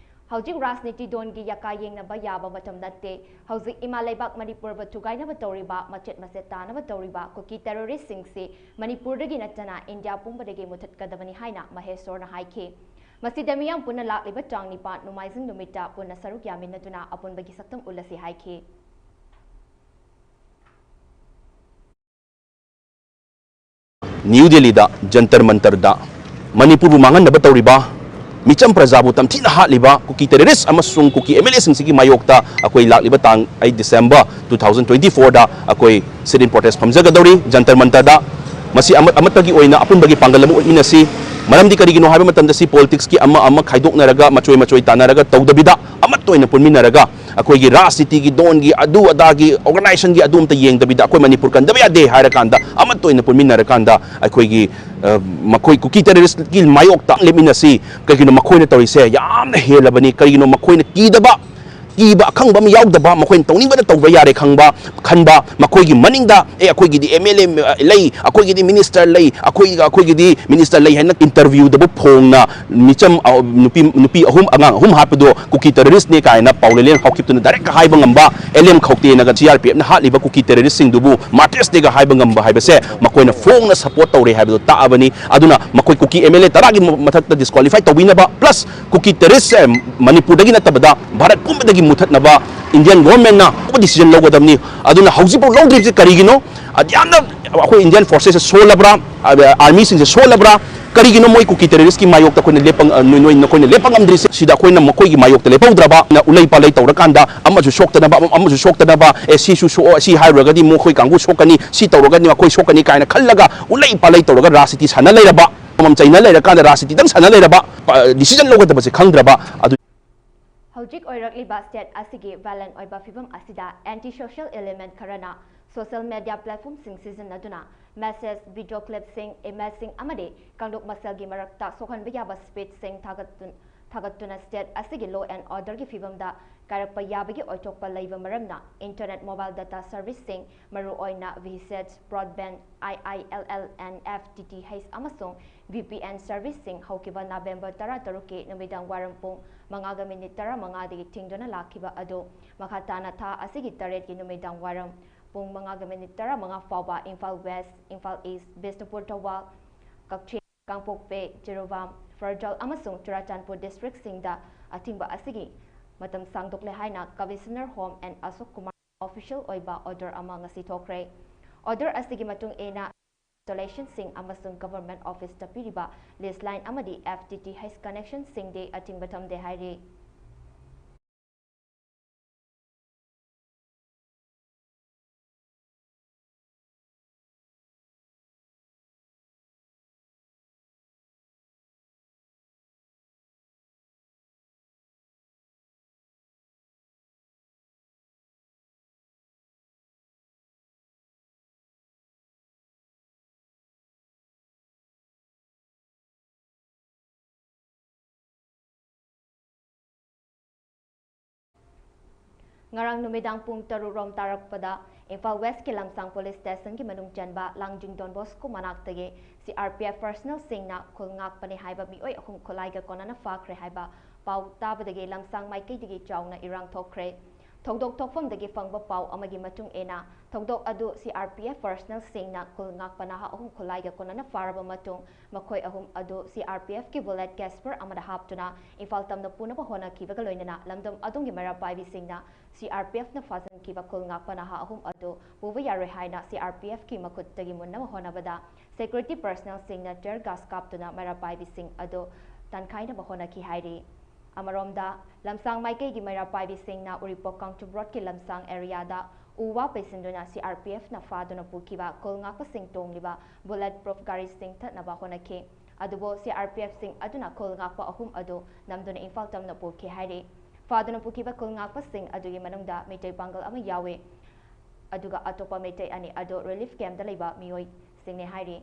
ꯍꯧꯖꯤꯛ ꯔꯥꯖꯅꯤꯇꯤ ꯗꯣꯟꯒꯤ ꯌꯥꯀꯥ ꯌꯦꯡꯅꯕ ꯌꯥꯕ ꯃꯇꯝ ꯅꯠꯇꯦ꯫ ꯍꯧꯖꯤꯛ ꯏꯃꯥ ꯂꯩꯕꯥꯛ ꯃꯅꯤꯄꯨꯔꯕꯨ ꯊꯨꯒꯥꯏꯅꯕ ꯇꯧꯔꯤꯕ, ꯃꯆꯦꯠ ꯃꯆꯦꯠ ꯇꯥꯅꯕ ꯇꯧꯔꯤꯕ ꯀꯨꯀꯤ ꯇꯦꯔꯣꯔꯤꯁꯁꯤꯡꯁꯤ ꯃꯅꯤꯄꯨꯔꯗꯒꯤ ꯅꯠꯇꯅ ꯏꯟꯗꯤꯌꯥ ꯄꯨꯝꯕꯗꯒꯤ ꯃꯨꯊꯠꯀꯗꯕꯅꯤ ꯍꯥꯏꯅ ꯃꯍꯦꯁꯣꯔꯅ ꯍꯥꯏꯈꯤ꯫ ꯃꯁꯤꯗ ꯃꯤꯌꯥꯝ ꯄꯨꯟꯅ ꯂꯥꯛꯂꯤꯕ ꯇꯥꯡ ꯅꯤꯄꯥꯟ ꯅꯣꯡꯃꯥꯏꯖꯤꯡ ꯅꯨꯃꯤꯠꯇ ꯄꯨꯟꯅ ꯁꯔꯨꯛ ꯌꯥꯃꯤꯟꯅꯗꯨꯅ ꯑꯄꯨꯟꯕꯒꯤ ꯁꯛꯇꯝ ꯎꯠꯂꯁꯤ ꯍꯥꯏꯈꯤ꯫ ꯅ꯭ꯌꯨ ꯗꯦꯜꯂꯤꯗ ꯖꯟꯇꯔ ꯃꯟꯇꯔꯗ ꯃꯅꯤꯄꯨꯔꯕꯨ ꯃꯥꯡꯍꯟꯅꯕ ꯇꯧꯔꯤꯕ, ꯃꯤꯆꯝ ꯄ꯭ꯔꯖꯥꯕꯨ ꯇꯝꯊꯤꯅ ꯍꯥꯠꯂꯤꯕ ꯀꯨꯀꯤ ꯇꯦꯔꯣꯔꯤꯁ ꯑꯃꯁꯨꯡ ꯀꯨꯀꯤ ꯑꯦꯝ ꯑꯦꯜ ꯑꯦꯁꯤꯡꯁꯤꯒꯤ ꯃꯥꯌꯣꯛꯇ ꯑꯩꯈꯣꯏ ꯂꯥꯛꯂꯤꯕ ꯇꯥꯡ eight December two thousand twenty ꯐꯣꯔꯗ ꯑꯩꯈꯣꯏ ꯁꯤꯠ ꯏꯟ ꯄ꯭ꯔꯣꯇꯦꯁ ꯐꯝꯖꯒꯗꯧꯔꯤ ꯖꯟꯇꯔ ꯃꯟꯇꯔꯗ꯫ ꯃꯁꯤ ꯑꯃ-, ꯑꯃꯠꯇꯒꯤ ꯑꯣꯏꯅ ꯑꯄꯨꯟꯕꯒꯤ ꯄꯥꯡꯒꯜ ꯑꯃ ꯎꯠꯃꯤꯟꯅꯁꯤ꯫ ꯃꯔꯝꯗꯤ ꯀꯔꯤꯒꯤꯅꯣ ꯍꯥꯏꯕ ꯃꯇꯝꯗ ꯁꯤ ꯄꯣꯂꯤꯇꯤꯛꯁꯀꯤ ꯑꯃ ꯑꯃ ꯈꯥꯏꯗꯣꯛꯅꯔꯒ, ꯃꯆꯣꯏ ꯃꯆꯣꯏ ꯇꯥꯟꯅꯔꯒ ꯇꯧꯗꯕꯤꯗ, ꯑꯃꯠꯇ ꯑꯣꯏꯅ ꯄꯨꯟꯃꯤꯟꯅꯔꯒ ꯑꯩꯈꯣꯏꯒꯤ ꯔꯥꯖꯅꯤꯇꯤꯒꯤ ꯗꯣꯟꯒꯤ ꯑꯗꯨ ꯑꯗꯥꯒꯤ ꯑꯣꯔꯒꯅꯥꯏꯖꯦꯁꯟꯒꯤ ꯑꯗꯨ ꯑꯝꯇ ꯌꯦꯡꯗꯕꯤꯗ ꯑꯩꯈꯣꯏ ꯃꯅꯤꯄꯨꯔ ꯀꯟꯗꯕ ꯌꯥꯗꯦ ꯍꯥꯏꯔꯀꯥꯟꯗ ꯑꯃꯠꯇ ꯑꯣꯏꯅ ꯄꯨꯟꯃꯤꯟꯅꯔꯀꯥꯟꯗ ꯑꯩꯈꯣꯏꯒꯤ, ꯑ, ꯃꯈꯣꯏ ꯀꯨꯀꯤ ꯇꯦꯔꯣꯔꯤꯁꯀꯤ ꯃꯥꯌꯣꯛꯇ ꯂꯦꯞꯃꯤꯟꯅꯁꯤ꯫ ꯀꯩꯒꯤꯅꯣ ꯃꯈꯣꯏꯅ ꯇꯧꯔꯤꯁꯦ ꯌꯥꯝꯅ ꯍꯦꯜꯂꯕꯅꯤ꯫ ꯀꯔꯤꯒꯤꯅꯣ ꯃꯈꯣꯏꯅ ꯀꯤꯗꯕ, ꯀꯤꯕ ꯑꯈꯪꯕ ꯑꯃ ꯌꯥꯎꯗꯕ, ꯃꯈꯣꯏꯅ ꯇꯧꯅꯤꯡꯕꯗ ꯇꯧꯕ ꯌꯥꯔꯦ ꯈꯪꯕ, ꯈꯟꯕ, ꯃꯈꯣꯏꯒꯤ ꯃꯅꯤꯡꯗ, "ꯑꯦ, ꯑꯩꯈꯣꯏꯒꯤꯗꯤ ꯑꯦꯝ ꯑꯦꯜ ꯑꯦ ꯂꯩ, ꯑꯩꯈꯣꯏꯒꯤꯗꯤ ꯃꯤꯅꯤꯁꯇꯔ ꯂꯩ, ꯑꯩꯈꯣꯏ, ꯑꯩꯈꯣꯏꯒꯤꯗꯤ ꯃꯤꯅꯤꯁꯇꯔ ꯂꯩ" ꯍꯥꯏꯅ ꯏꯟꯇꯔꯚ꯭ꯌꯨꯗꯕꯨ ꯐꯣꯡꯅ ꯃꯤꯆꯝ, ꯑ, ꯅꯨꯄꯤ, ꯅꯨꯄꯤ ꯑꯍꯨꯝ, ꯑꯉꯥꯡ ꯑꯍꯨꯝ ꯍꯥꯠꯄꯗꯣ ꯀꯨꯀꯤ ꯇꯦꯔꯣꯔꯤꯁꯅꯦ ꯀꯥꯏꯅ ꯄꯥꯎ ꯂꯦꯂꯦꯟ ꯍꯧꯈꯤꯕꯗꯨꯅ ꯗꯥꯏꯔꯦꯛ ꯍꯥꯏꯕ ꯉꯝꯕ, L M ꯈꯧꯇꯦꯅꯒ C R P ꯑꯦꯐꯅ ꯍꯥꯠꯂꯤꯕ ꯀꯨꯀꯤ ꯇꯦꯔꯣꯔꯤꯁꯁꯤꯡꯗꯨꯕꯨ ꯃꯥꯔꯇꯤꯔꯁ ꯗꯦꯒ ꯍꯥꯏꯕ ꯉꯝꯕ ꯍꯥꯏꯕꯁꯦ ꯃꯈꯣꯏꯅ ꯐꯣꯡꯅ ꯁꯄꯣꯔꯠ ꯇꯧꯔꯦ ꯍꯥꯏꯕꯗꯣ ꯇꯥꯛꯑꯕꯅꯤ꯫ ꯑꯗꯨꯅ ꯃꯈꯣꯏ ꯀꯨꯀꯤ ꯑꯦꯝ ꯑꯦꯜ ꯑꯦ ꯇꯔꯥꯒꯤ ꯃ-, ꯃꯊꯛꯇ ꯗꯤꯁꯀ꯭ꯋꯥꯂꯤꯐꯥꯏ ꯇꯧꯕꯤꯅꯕ, ꯄ꯭ꯂꯁ ꯀꯨꯀꯤ ꯇꯦꯔꯣꯔꯤꯁꯁꯦ ꯃꯅꯤꯄꯨꯔꯗꯒꯤ ꯅꯠꯇꯕꯗ ꯚꯥꯔꯠ ꯄꯨꯝꯕꯗꯒꯤ ꯃꯨꯊꯠꯅꯕ ꯏꯟꯗꯤꯌꯟ ꯒꯣꯔꯃꯦꯟꯅ ꯑꯀꯨꯞꯄ ꯗꯤꯁꯤꯖꯟ ꯂꯧꯒꯗꯕꯅꯤ꯫ ꯑꯗꯨꯅ ꯍꯧꯖꯤꯛꯐꯥꯎ ꯂꯧꯗ꯭ꯔꯤꯕꯁꯤ ꯀꯔꯤꯒꯤꯅꯣ? ꯑꯗꯨ ꯌꯥꯝꯅ ꯑꯩꯈꯣꯏ ꯏꯟꯗꯤꯌꯟ ꯐꯣꯔꯁꯦꯁꯁꯦ ꯁꯣꯜꯂꯕ꯭ꯔꯥ? ꯑꯗ ꯑꯥꯔꯃꯤꯁꯤꯡꯁꯦ ꯁꯣꯜꯂꯕ꯭ꯔꯥ? ꯀꯔꯤꯒꯤꯅꯣ ꯃꯣꯏ ꯀꯨꯀꯤ ꯇꯦꯔꯣꯔꯤꯁꯀꯤ ꯃꯥꯌꯣꯛꯇ ꯑꯩꯈꯣꯏꯅ ꯂꯦꯞꯄ ꯉ-, ꯅꯣꯏ, ꯅꯣꯏ, ꯅꯈꯣꯏꯅ ꯂꯦꯞꯄ ꯉꯝꯗ꯭ꯔꯤꯁꯦ? ꯁꯤꯗ ꯑꯩꯈꯣꯏꯅ ꯃꯈꯣꯏꯒꯤ ꯃꯥꯌꯣꯛꯇ ꯂꯦꯞꯍꯧꯗ꯭ꯔꯕ, ꯅ ꯎꯂꯩ ꯄꯥꯂꯩ ꯇꯧꯔꯀꯥꯟꯗ ꯑꯃꯁꯨ ꯁꯣꯛꯇꯅꯕ, ꯑꯃ-, ꯑꯃꯁꯨ ꯁꯣꯛꯇꯅꯕ, "ꯑꯦ, ꯁꯤꯁꯨ ꯁꯣꯛꯑꯣ, ꯁꯤ ꯍꯥꯏꯔꯨꯔꯒꯗꯤ ꯃꯈꯣꯏ ꯀꯥꯡꯕꯨ ꯁꯣꯛꯀꯅꯤ, ꯁꯤ ꯇꯧꯔꯒꯗꯤ ꯃꯈꯣꯏ ꯁꯣꯛꯀꯅꯤ" ꯀꯥꯏꯅ ꯈꯜꯂꯒ ꯎꯂꯩ ꯄꯥꯂꯩ ꯇꯧꯔꯒ ꯔꯥꯖꯅꯤꯇꯤ ꯁꯥꯟꯅ ꯂꯩꯔꯕ, ꯑꯃꯃꯝ ꯆꯩꯅ ꯂꯩꯔꯀꯥꯟꯗ ꯔꯥꯖꯅꯤꯇꯤꯗꯪ ꯁꯥꯟꯅ ꯂꯩꯔꯕ, ꯑ, ꯗꯤꯁꯤꯖꯟ ꯂꯧꯒꯗꯕꯁꯦ ꯈꯪꯗ꯭ꯔꯕ, ꯑꯗꯨ ꯍꯧꯖꯤꯛ ꯑꯣꯏꯔꯛꯂꯤꯕ ꯁ꯭ꯇꯦꯠ ꯑꯁꯤꯒꯤ ꯚꯥꯏꯂꯦꯟ ꯑꯣꯏꯕ ꯐꯤꯚꯝ ꯑꯁꯤꯗ ꯑꯦꯟꯇꯤ ꯁꯣꯁꯤꯌꯦꯜ ꯏꯂꯤꯃꯦꯟꯠ ꯈꯔꯅ ꯁꯣꯁꯤꯌꯦꯜ ꯃꯦꯗꯤꯌꯥ ꯄ꯭ꯂꯦꯠꯐꯣꯔꯝꯁꯤꯡ ꯁꯤꯖꯤꯟꯅꯗꯨꯅ Message, video clipꯁꯤꯡ, emailꯁꯤꯡ ꯑꯃꯗꯤ ꯀꯥꯡꯂꯨꯞ ꯃꯁꯦꯜꯒꯤ ꯃꯔꯛꯇ ꯁꯣꯛꯍꯟꯕ ꯌꯥꯕ speechꯁꯤꯡ ꯊꯥꯒꯠꯇꯨ-, ꯊꯥꯒꯠꯇꯨꯅ state ꯑꯁꯤꯒꯤ law and orderꯒꯤ ꯐꯤꯕꯝꯗ ꯀꯥꯏꯔꯛꯄ ꯌꯥꯕꯒꯤ ꯑꯣꯏꯊꯣꯛꯄ ꯂꯩꯕ ꯃꯔꯝꯅ internet, mobile data serviceꯁꯤꯡ, ꯃꯔꯨꯑꯣꯏꯅ VSAT, broadband, IILL and FTTH ꯑꯃꯁꯨꯡ VPN serviceꯁꯤꯡ ꯍꯧꯈꯤꯕ November ꯇꯔꯥꯇꯔꯨꯛꯀꯤ ꯅꯨꯃꯤꯗꯥꯡ ꯋꯥꯏꯔꯝ ꯄꯨꯡ ꯃꯉꯥꯒ minute ꯇꯔꯥꯃꯉꯥꯗꯒꯤ ꯊꯤꯡꯗꯨꯅ ꯂꯥꯛꯈꯤꯕ ꯑꯗꯨ ꯃꯈꯥ ꯇꯥꯅ ꯊꯥ ꯑꯁꯤꯒꯤ ꯇꯔꯦꯠꯀꯤ ꯅꯨꯃꯤꯗꯥꯡ ꯋꯥꯏꯔꯝ ꯄꯨꯡ ꯃꯉꯥꯒ minute ꯇꯔꯥꯃꯉꯥ ꯐꯥꯎꯕ ꯏꯝꯐꯥꯜ West, ꯏꯝꯐꯥꯜ East, ꯕꯤꯁꯅꯨꯄꯨꯔ, ꯊꯧꯕꯥꯜ, ꯀꯛꯆꯤꯡ, ꯀꯥꯡꯄꯣꯛꯄꯤ, ꯖꯤꯔꯤꯕꯥꯝ, ꯐꯦꯔꯖꯥꯜ ꯑꯃꯁꯨꯡ ꯆꯨꯔꯥꯆꯥꯟꯄꯨꯔ districtꯁꯤꯡꯗ ꯑꯊꯤꯡꯕ ꯑꯁꯤꯒꯤ ꯃꯇꯝ ꯁꯥꯡꯗꯣꯛꯂꯦ ꯍꯥꯏꯅ Commissioner Home N Ashok Kumar official ꯑꯣꯏꯕ order ꯑꯃ ꯉꯁꯤ ꯊꯣꯛꯈ꯭ꯔꯦ꯫ Order ꯑꯁꯤꯒꯤ ꯃꯇꯨꯡ ꯏꯟꯅ installationꯁꯤꯡ ꯑꯃꯁꯨꯡ government officeꯇ ꯄꯤꯔꯤꯕ lease line ꯑꯃꯗꯤ FTTH connectionꯁꯤꯡꯗꯤ ꯑꯊꯤꯡꯕ ꯊꯝꯗꯦ ꯍꯥꯏꯔꯤ꯫ ꯉꯔꯥꯡ ꯅꯨꯃꯤꯗꯥꯡ ꯄꯨꯡ ꯇꯔꯨꯛ ꯔꯣꯝ ꯇꯥꯔꯛꯄꯗ ꯏꯝꯐꯥꯜ Westꯀꯤ ꯂꯝꯁꯥꯡ police stationꯒꯤ ꯃꯅꯨꯡ ꯆꯟꯕ ꯂꯥꯡꯖꯤꯡ Don Bosco ꯃꯅꯥꯛꯇꯒꯤ CRPF personnelꯁꯤꯡꯅ ꯈꯨꯜ ꯉꯥꯛꯄꯅꯤ ꯍꯥꯏꯕ ꯃꯤꯑꯣꯏ ꯑꯍꯨꯝ ꯈꯨꯠꯂꯥꯏꯒ ꯀꯣꯟꯅꯅ ꯐꯥꯈ꯭ꯔꯦ ꯍꯥꯏꯕ ꯄꯥꯎ ꯇꯥꯕꯗꯒꯤ ꯂꯝꯁꯥꯡ ꯃꯥꯏꯀꯩꯗꯒꯤ ꯆꯥꯎꯅ ꯏꯔꯥꯡ ꯊꯣꯛꯈ꯭ꯔꯦ꯫ ꯊꯧꯗꯣꯛ ꯊꯣꯛꯐꯝꯗꯒꯤ ꯐꯪꯕ ꯄꯥꯎ ꯑꯃꯒꯤ ꯃꯇꯨꯡ ꯏꯟꯅ, ꯊꯧꯗꯣꯛ ꯑꯗꯨ CRPF personnelꯁꯤꯡꯅ ꯈꯨꯜ ꯉꯥꯛꯄ ꯅꯍꯥ ꯑꯍꯨꯝ ꯈꯨꯠꯂꯥꯏꯒ ꯀꯣꯟꯅꯅ ꯐꯥꯔꯕ ꯃꯇꯨꯡ, ꯃꯈꯣꯏ ꯑꯍꯨꯝ ꯑꯗꯨ CRPFꯀꯤ bullet casper ꯑꯃꯗ ꯍꯥꯞꯇꯨꯅ ꯏꯝꯐꯥꯜ ꯇꯝꯅ ꯄꯨꯅꯕ ꯍꯣꯠꯅꯈꯤꯕꯒ ꯂꯣꯏꯅꯅ ꯂꯝꯗꯝ ꯑꯗꯨꯒꯤ ꯃꯩꯔꯥ ꯄꯥꯏꯕꯤꯁꯤꯡꯅ CRPFꯅ ꯐꯥꯖꯤꯟꯈꯤꯕ ꯈꯨꯜ ꯉꯥꯛꯄ ꯅꯍꯥ ꯑꯍꯨꯝ ꯑꯗꯨ ꯄꯨꯕ ꯌꯥꯔꯣꯏ ꯍꯥꯏꯅ CRPFꯀꯤ ꯃꯈꯨꯠꯇꯒꯤ ꯃꯨꯟꯅꯕ ꯍꯣꯠꯅꯕꯗ security personnelꯁꯤꯡꯅ tear gas ꯀꯥꯞꯇꯨꯅ ꯃꯩꯔꯥ ꯄꯥꯏꯕꯤꯁꯤꯡ ꯑꯗꯨ ꯇꯥꯟꯈꯥꯏꯅꯕ ꯍꯣꯠꯅꯈꯤ ꯍꯥꯏꯔꯤ꯫ ꯑꯃꯔꯣꯝꯗ, ꯂꯝꯁꯥꯡ ꯃꯥꯏꯀꯩꯒꯤ ꯃꯩꯔꯥ ꯄꯥꯏꯕꯤꯁꯤꯡꯅ ꯎꯔꯤꯄꯣꯛ ꯀꯥꯡꯆꯨꯞ roadꯀꯤ ꯂꯝꯁꯥꯡ areaꯗ ꯎ ꯋꯥ ꯄꯩꯁꯤꯟꯗꯨꯅ CRPFꯅ ꯐꯥꯗꯨꯅ ꯄꯨꯈꯤꯕ ꯈꯨꯜ ꯉꯥꯛꯄꯁꯤꯡ ꯇꯣꯡꯂꯤꯕ bullet proof ꯒꯥꯔꯤꯁꯤꯡ ꯊꯠꯅꯕ ꯍꯣꯠꯅꯈꯤ꯫ ꯑꯗꯨꯕꯨ CRPFꯁꯤꯡ ꯑꯗꯨꯅ ꯈꯨꯜ ꯉꯥꯛꯄ ꯑꯍꯨꯝ ꯑꯗꯨ ꯅꯝꯗꯨꯅ ꯏꯝꯐꯥꯜ ꯇꯝꯅ ꯄꯨꯈꯤ ꯍꯥꯏꯔꯤ꯫ ꯐꯥꯗꯨꯅ ꯄꯨꯈꯤꯕ ꯈꯨꯜ ꯉꯥꯛꯄꯁꯤꯡ ꯑꯗꯨꯒꯤ ꯃꯅꯨꯡꯗ ꯃꯩꯇꯩ ꯄꯥꯡꯒꯜ ꯑꯃ ꯌꯥꯎꯏ꯫ ꯑꯗꯨꯒ ꯑꯇꯣꯞꯄ ꯃꯩꯇꯩ ꯑꯅꯤ ꯑꯗꯨ relief campꯇ ꯂꯩꯕ ꯃꯤꯑꯣꯏ ꯁꯤꯡꯅꯦ ꯍꯥꯏꯔꯤ꯫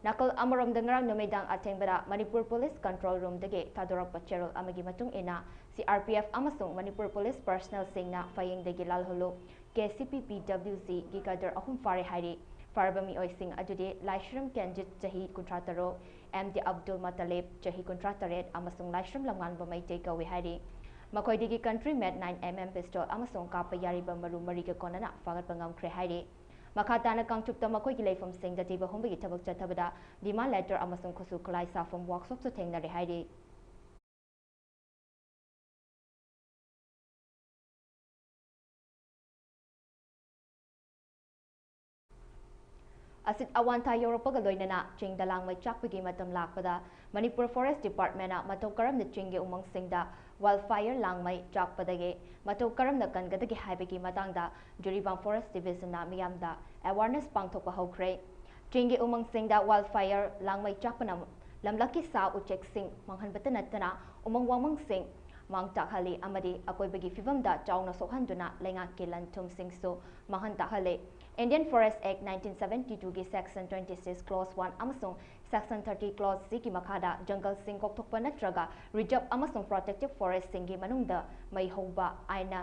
ꯅꯥꯀꯜ ꯑꯃꯔꯣꯝꯗ, ꯉꯔꯥꯡ ꯅꯨꯃꯤꯗꯥꯡ ꯑꯊꯦꯡꯕꯗ ꯃꯅꯤꯄꯨꯔ ꯄꯨꯂꯤꯁ ꯀꯟꯇ꯭ꯔꯣꯜ ꯔꯨꯝꯗꯒꯤ ꯊꯥꯗꯣꯔꯛꯄ ꯆꯦꯔꯣꯜ ꯑꯃꯒꯤ ꯃꯇꯨꯡ ꯏꯟꯅ, ꯁꯤ ꯑꯥꯔ ꯄꯤ ꯑꯦꯐ ꯑꯃꯁꯨꯡ ꯃꯅꯤꯄꯨꯔ ꯄꯨꯂꯤꯁ ꯄꯔꯁꯅꯦꯜꯁꯤꯡꯅ ꯐꯌꯦꯡꯗꯒꯤ ꯂꯥꯜꯍꯧꯂꯨꯞ ꯀꯦ ꯁꯤ ꯄꯤ ꯄꯤ ꯗꯕ꯭ꯂꯤꯎ ꯖꯤꯒꯤ ꯀꯦꯗꯔ ꯑꯍꯨꯝ ꯐꯥꯔꯦ ꯍꯥꯏꯔꯤ꯫ ꯐꯥꯔꯕ ꯃꯤꯑꯣꯏꯁꯤꯡ ꯑꯗꯨꯗꯤ ꯂꯥꯏꯁ꯭ꯔꯝ ꯀꯦꯟꯖꯤꯠ, ꯆꯍꯤ ꯀꯨꯟꯊ꯭ꯔꯥ ꯇꯔꯨꯛ, ꯑꯦꯝ ꯗꯤ ꯑꯕꯗꯨꯜ ꯃꯇꯂꯤꯕ, ꯆꯍꯤ ꯀꯨꯟꯊ꯭ꯔꯥ ꯇꯔꯦꯠ, ꯑꯃꯁꯨꯡ ꯂꯥꯏꯁ꯭ꯔꯝ ꯂꯝꯉꯥꯟꯕ ꯃꯩꯇꯩ ꯀꯧꯏ ꯍꯥꯏꯔꯤ꯫ ꯃꯈꯣꯏꯗꯒꯤ ꯀꯟꯇ꯭ꯔꯤ ꯃꯦꯗ ꯅꯥꯏꯟ ꯑꯦꯝ ꯑꯦꯝ ꯄꯤꯁꯇꯣꯜ ꯑꯃꯁꯨꯡ ꯀꯥꯞꯄ ꯌꯥꯔꯤꯕ ꯃꯔꯨ ꯃꯔꯤꯒ ꯀꯣꯟꯅꯅ ꯐꯥꯒꯠꯄ ꯉꯝꯈ꯭ꯔꯦ ꯍꯥꯏꯔꯤ꯫ ꯃꯈꯥ ꯇꯥꯅ ꯀꯥꯡꯆꯨꯞꯇ ꯃꯈꯣꯏꯒꯤ ꯂꯩꯐꯝꯁꯤꯡꯗ ꯊꯤꯕ ꯍꯨꯝꯕꯒꯤ ꯊꯕꯛ ꯆꯠꯊꯕꯗ ꯗꯤꯃꯥꯟ ꯂꯦꯇꯔ ꯑꯃꯁꯨꯡ ꯈꯨꯠꯁꯨ ꯈꯨꯠꯂꯥꯏ ꯁꯥꯐꯝ ꯋꯥꯔꯛꯁꯣꯞꯁꯨ ꯊꯦꯡꯅꯔꯦ ꯍꯥꯏꯔꯤ꯫ ꯑꯁꯤꯠ ꯑꯋꯥꯟꯊꯥ ꯌꯧꯔꯛꯄꯒ ꯂꯣꯏꯅꯅ ꯆꯤꯡꯗ ꯂꯥꯡꯃꯩ ꯆꯥꯛꯄꯒꯤ ꯃꯇꯝ ꯂꯥꯛꯄꯗ, ꯃꯅꯤꯄꯨꯔ ꯐꯣꯔꯦꯁ ꯗꯤꯄꯥꯔꯠꯃꯦꯟꯅ ꯃꯇꯧ ꯀꯔꯝꯅ ꯆꯤꯡꯒꯤ ꯎꯃꯪꯁꯤꯡꯗ ꯋꯥꯏꯜ ꯐꯥꯏꯌꯔ ꯂꯥꯡꯃꯩ ꯆꯥꯛꯄꯗꯒꯤ ꯃꯇꯧ ꯀꯔꯝꯅ ꯀꯟꯒꯗꯒꯦ ꯍꯥꯏꯕꯒꯤ ꯃꯇꯥꯡꯗ ꯖꯤꯔꯤꯕꯥꯝ ꯐꯣꯔꯦꯁ ꯗꯤꯕꯤꯖꯟꯅ ꯃꯤꯌꯥꯝꯗ ꯑꯦꯋꯥꯔꯅꯦꯁ ꯄꯥꯡꯊꯣꯛꯄ ꯍꯧꯈ꯭ꯔꯦ꯫ ꯆꯤꯡꯒꯤ ꯎꯃꯪꯁꯤꯡꯗ ꯋꯥꯏꯜ ꯐꯥꯏꯌꯔ ꯂꯥꯡꯃꯩ ꯆꯥꯛꯄꯅ ꯂꯝꯂꯛꯀꯤ ꯁꯥ ꯎꯆꯦꯛꯁꯤꯡ ꯃꯥꯡꯍꯟꯕꯇ ꯅꯠꯇꯅ, ꯎꯃꯪ ꯋꯥꯃꯪꯁꯤꯡ ꯃꯥꯡ ꯇꯥꯛꯍꯜꯂꯤ ꯑꯃꯗꯤ ꯑꯀꯣꯏꯕꯒꯤ ꯐꯤꯕꯝꯗ ꯆꯥꯎꯅ ꯁꯣꯛꯍꯟꯗꯨꯅ ꯂꯩꯉꯥꯛꯀꯤ ꯂꯟ ꯊꯨꯝꯁꯤꯡꯁꯨ ꯃꯥꯡꯍꯟ ꯇꯥꯛꯍꯜꯂꯤ꯫ Indian Forest Act nineteen seventy two ꯒꯤ Section twenty six Clause one ꯑꯃꯁꯨꯡ Section thirty Clause C ꯒꯤ ꯃꯈꯥꯗ ꯖꯪꯒꯜꯁꯤꯡ ꯀꯣꯛꯊꯣꯛꯄ ꯅꯠꯇ꯭ꯔꯒ ꯔꯤꯖꯔꯚ ꯑꯃꯁꯨꯡ ꯄ꯭ꯔꯣꯇꯦꯛꯇꯦꯗ ꯐꯣꯔꯦꯁꯁꯤꯡꯒꯤ ꯃꯅꯨꯡꯗ ꯃꯩ ꯍꯧꯕ ꯑꯥꯏꯟꯅ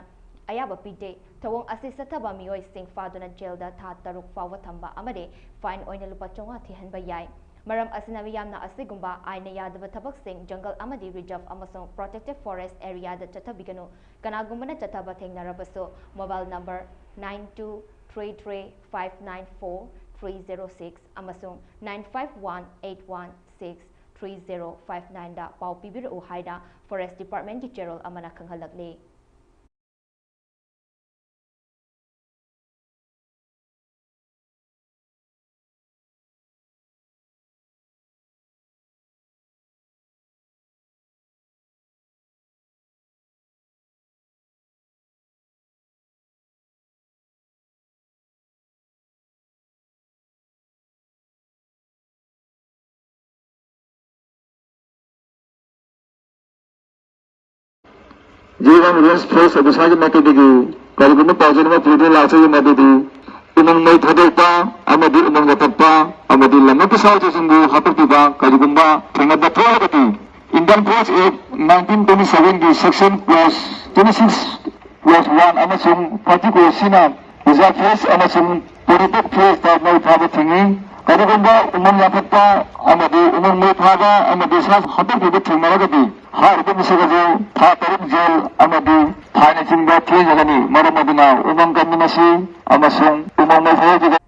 ꯑꯌꯥꯕ ꯄꯤꯗꯦ꯫ ꯊꯧꯑꯣꯡ ꯑꯁꯤ ꯆꯠꯊꯕ ꯃꯤꯑꯣꯏꯁꯤꯡ ꯐꯥꯗꯨꯅ ꯖꯦꯜꯗ ꯊꯥ ꯇꯔꯨꯛ ꯐꯥꯎꯕ ꯊꯝꯕ ꯑꯃꯗꯤ ꯐꯥꯏꯟ ꯑꯣꯏꯅ ꯂꯨꯄꯥ ꯆꯥꯝꯃꯉꯥ ꯊꯤꯍꯟꯕ ꯌꯥꯏ꯫ ꯃꯔꯝ ꯑꯁꯤꯅ ꯃꯤꯌꯥꯝꯅ ꯑꯁꯤꯒꯨꯝꯕ ꯑꯥꯏꯟꯅ ꯌꯥꯗꯕ ꯊꯕꯛꯁꯤꯡ ꯖꯪꯒꯜ ꯑꯃꯗꯤ ꯔꯤꯖꯔꯚ ꯑꯃꯁꯨꯡ ꯄ꯭ꯔꯣꯇꯦꯛꯇꯦꯗ ꯐꯣꯔꯦꯁ ꯑꯦꯔꯤꯌꯥꯗ ꯆꯠꯊꯕꯤꯒꯅꯨ꯫ ꯀꯅꯥꯒꯨꯝꯕꯅ ꯆꯠꯊꯕ ꯊꯦꯡꯅꯔꯕꯁꯨ, mobile number nine two three three five nine four three zero six ꯑꯃꯁꯨꯡ nine five one eight one six three zero five nine ꯗ ꯄꯥꯎ ꯄꯤꯕꯤꯔꯛꯎ ꯍꯥꯏꯅ ꯐꯣꯔꯦꯁ ꯗꯤꯄꯥꯔꯠꯃꯦꯟꯒꯤ ꯆꯦꯔꯣꯜ ꯑꯃꯅ ꯈꯪꯍꯜꯂꯛꯂꯤ꯫ ꯖꯤꯔꯤꯕꯥꯝ ꯔꯦꯟꯖ ꯐꯣꯔꯦꯁ ꯑꯣꯐꯤꯁꯥꯔꯒꯤ ꯃꯥꯏꯀꯩꯗꯒꯤ ꯀꯔꯤꯒꯨꯝꯕ ꯄꯥꯎꯖꯦꯜ ꯑꯃ ꯄꯨꯗꯨꯅ ꯂꯥꯛꯆꯔꯤ, ꯃꯗꯨꯗꯤ ꯎꯃꯪ ꯃꯩ ꯊꯥꯗꯣꯛꯄ ꯑꯃꯗꯤ ꯎꯃꯪ ꯌꯥꯟꯊꯠꯄ ꯑꯃꯗꯤ ꯂꯝꯂꯛꯀꯤ ꯁꯥ ꯎꯆꯦꯛꯁꯤꯡꯕꯨ ꯍꯥꯠꯇꯣꯛꯄꯤꯕ ꯀꯔꯤꯒꯨꯝꯕ ꯊꯦꯡꯅꯕ ꯊꯣꯛꯂꯒꯗꯤ, Indian Forest Act nineteen twenty seven ꯒꯤ section clause twenty six clause one ꯑꯃꯁꯨꯡ forty clause ꯁꯤꯅ reserve forest ꯑꯃꯁꯨꯡ protected forest ꯇ ꯃꯩ ꯊꯥꯕ ꯊꯤꯡꯏ꯫ ꯀꯔꯤꯒꯨꯝꯕ ꯎꯃꯪ ꯌꯥꯟꯊꯠꯄ ꯑꯃꯗꯤ ꯎꯃꯪ ꯃꯩ ꯊꯥꯕ ꯑꯃꯗꯤ ꯁꯥ ꯍꯥꯠꯇꯣꯛꯄꯤꯕ ꯊꯦꯡꯅꯔꯒꯗꯤ, ꯍꯥꯏꯔꯤꯕ ꯃꯤꯁꯛ ꯑꯗꯨ ꯊꯥ ꯇꯔꯨꯛ ꯖꯦꯜ ꯑꯃꯗꯤ ꯐꯥꯏꯟꯅꯆꯤꯡꯕ ꯊꯤꯍꯟꯖꯒꯅꯤ꯫ ꯃꯔꯝ ꯑꯗꯨꯅ ꯎꯃꯪ ꯀꯟꯃꯤꯟꯅꯁꯤ ꯑꯃꯁꯨꯡ ꯎꯃꯪ ꯃꯩ ꯊꯥꯗꯣꯛꯄꯤꯒꯅꯤ꯫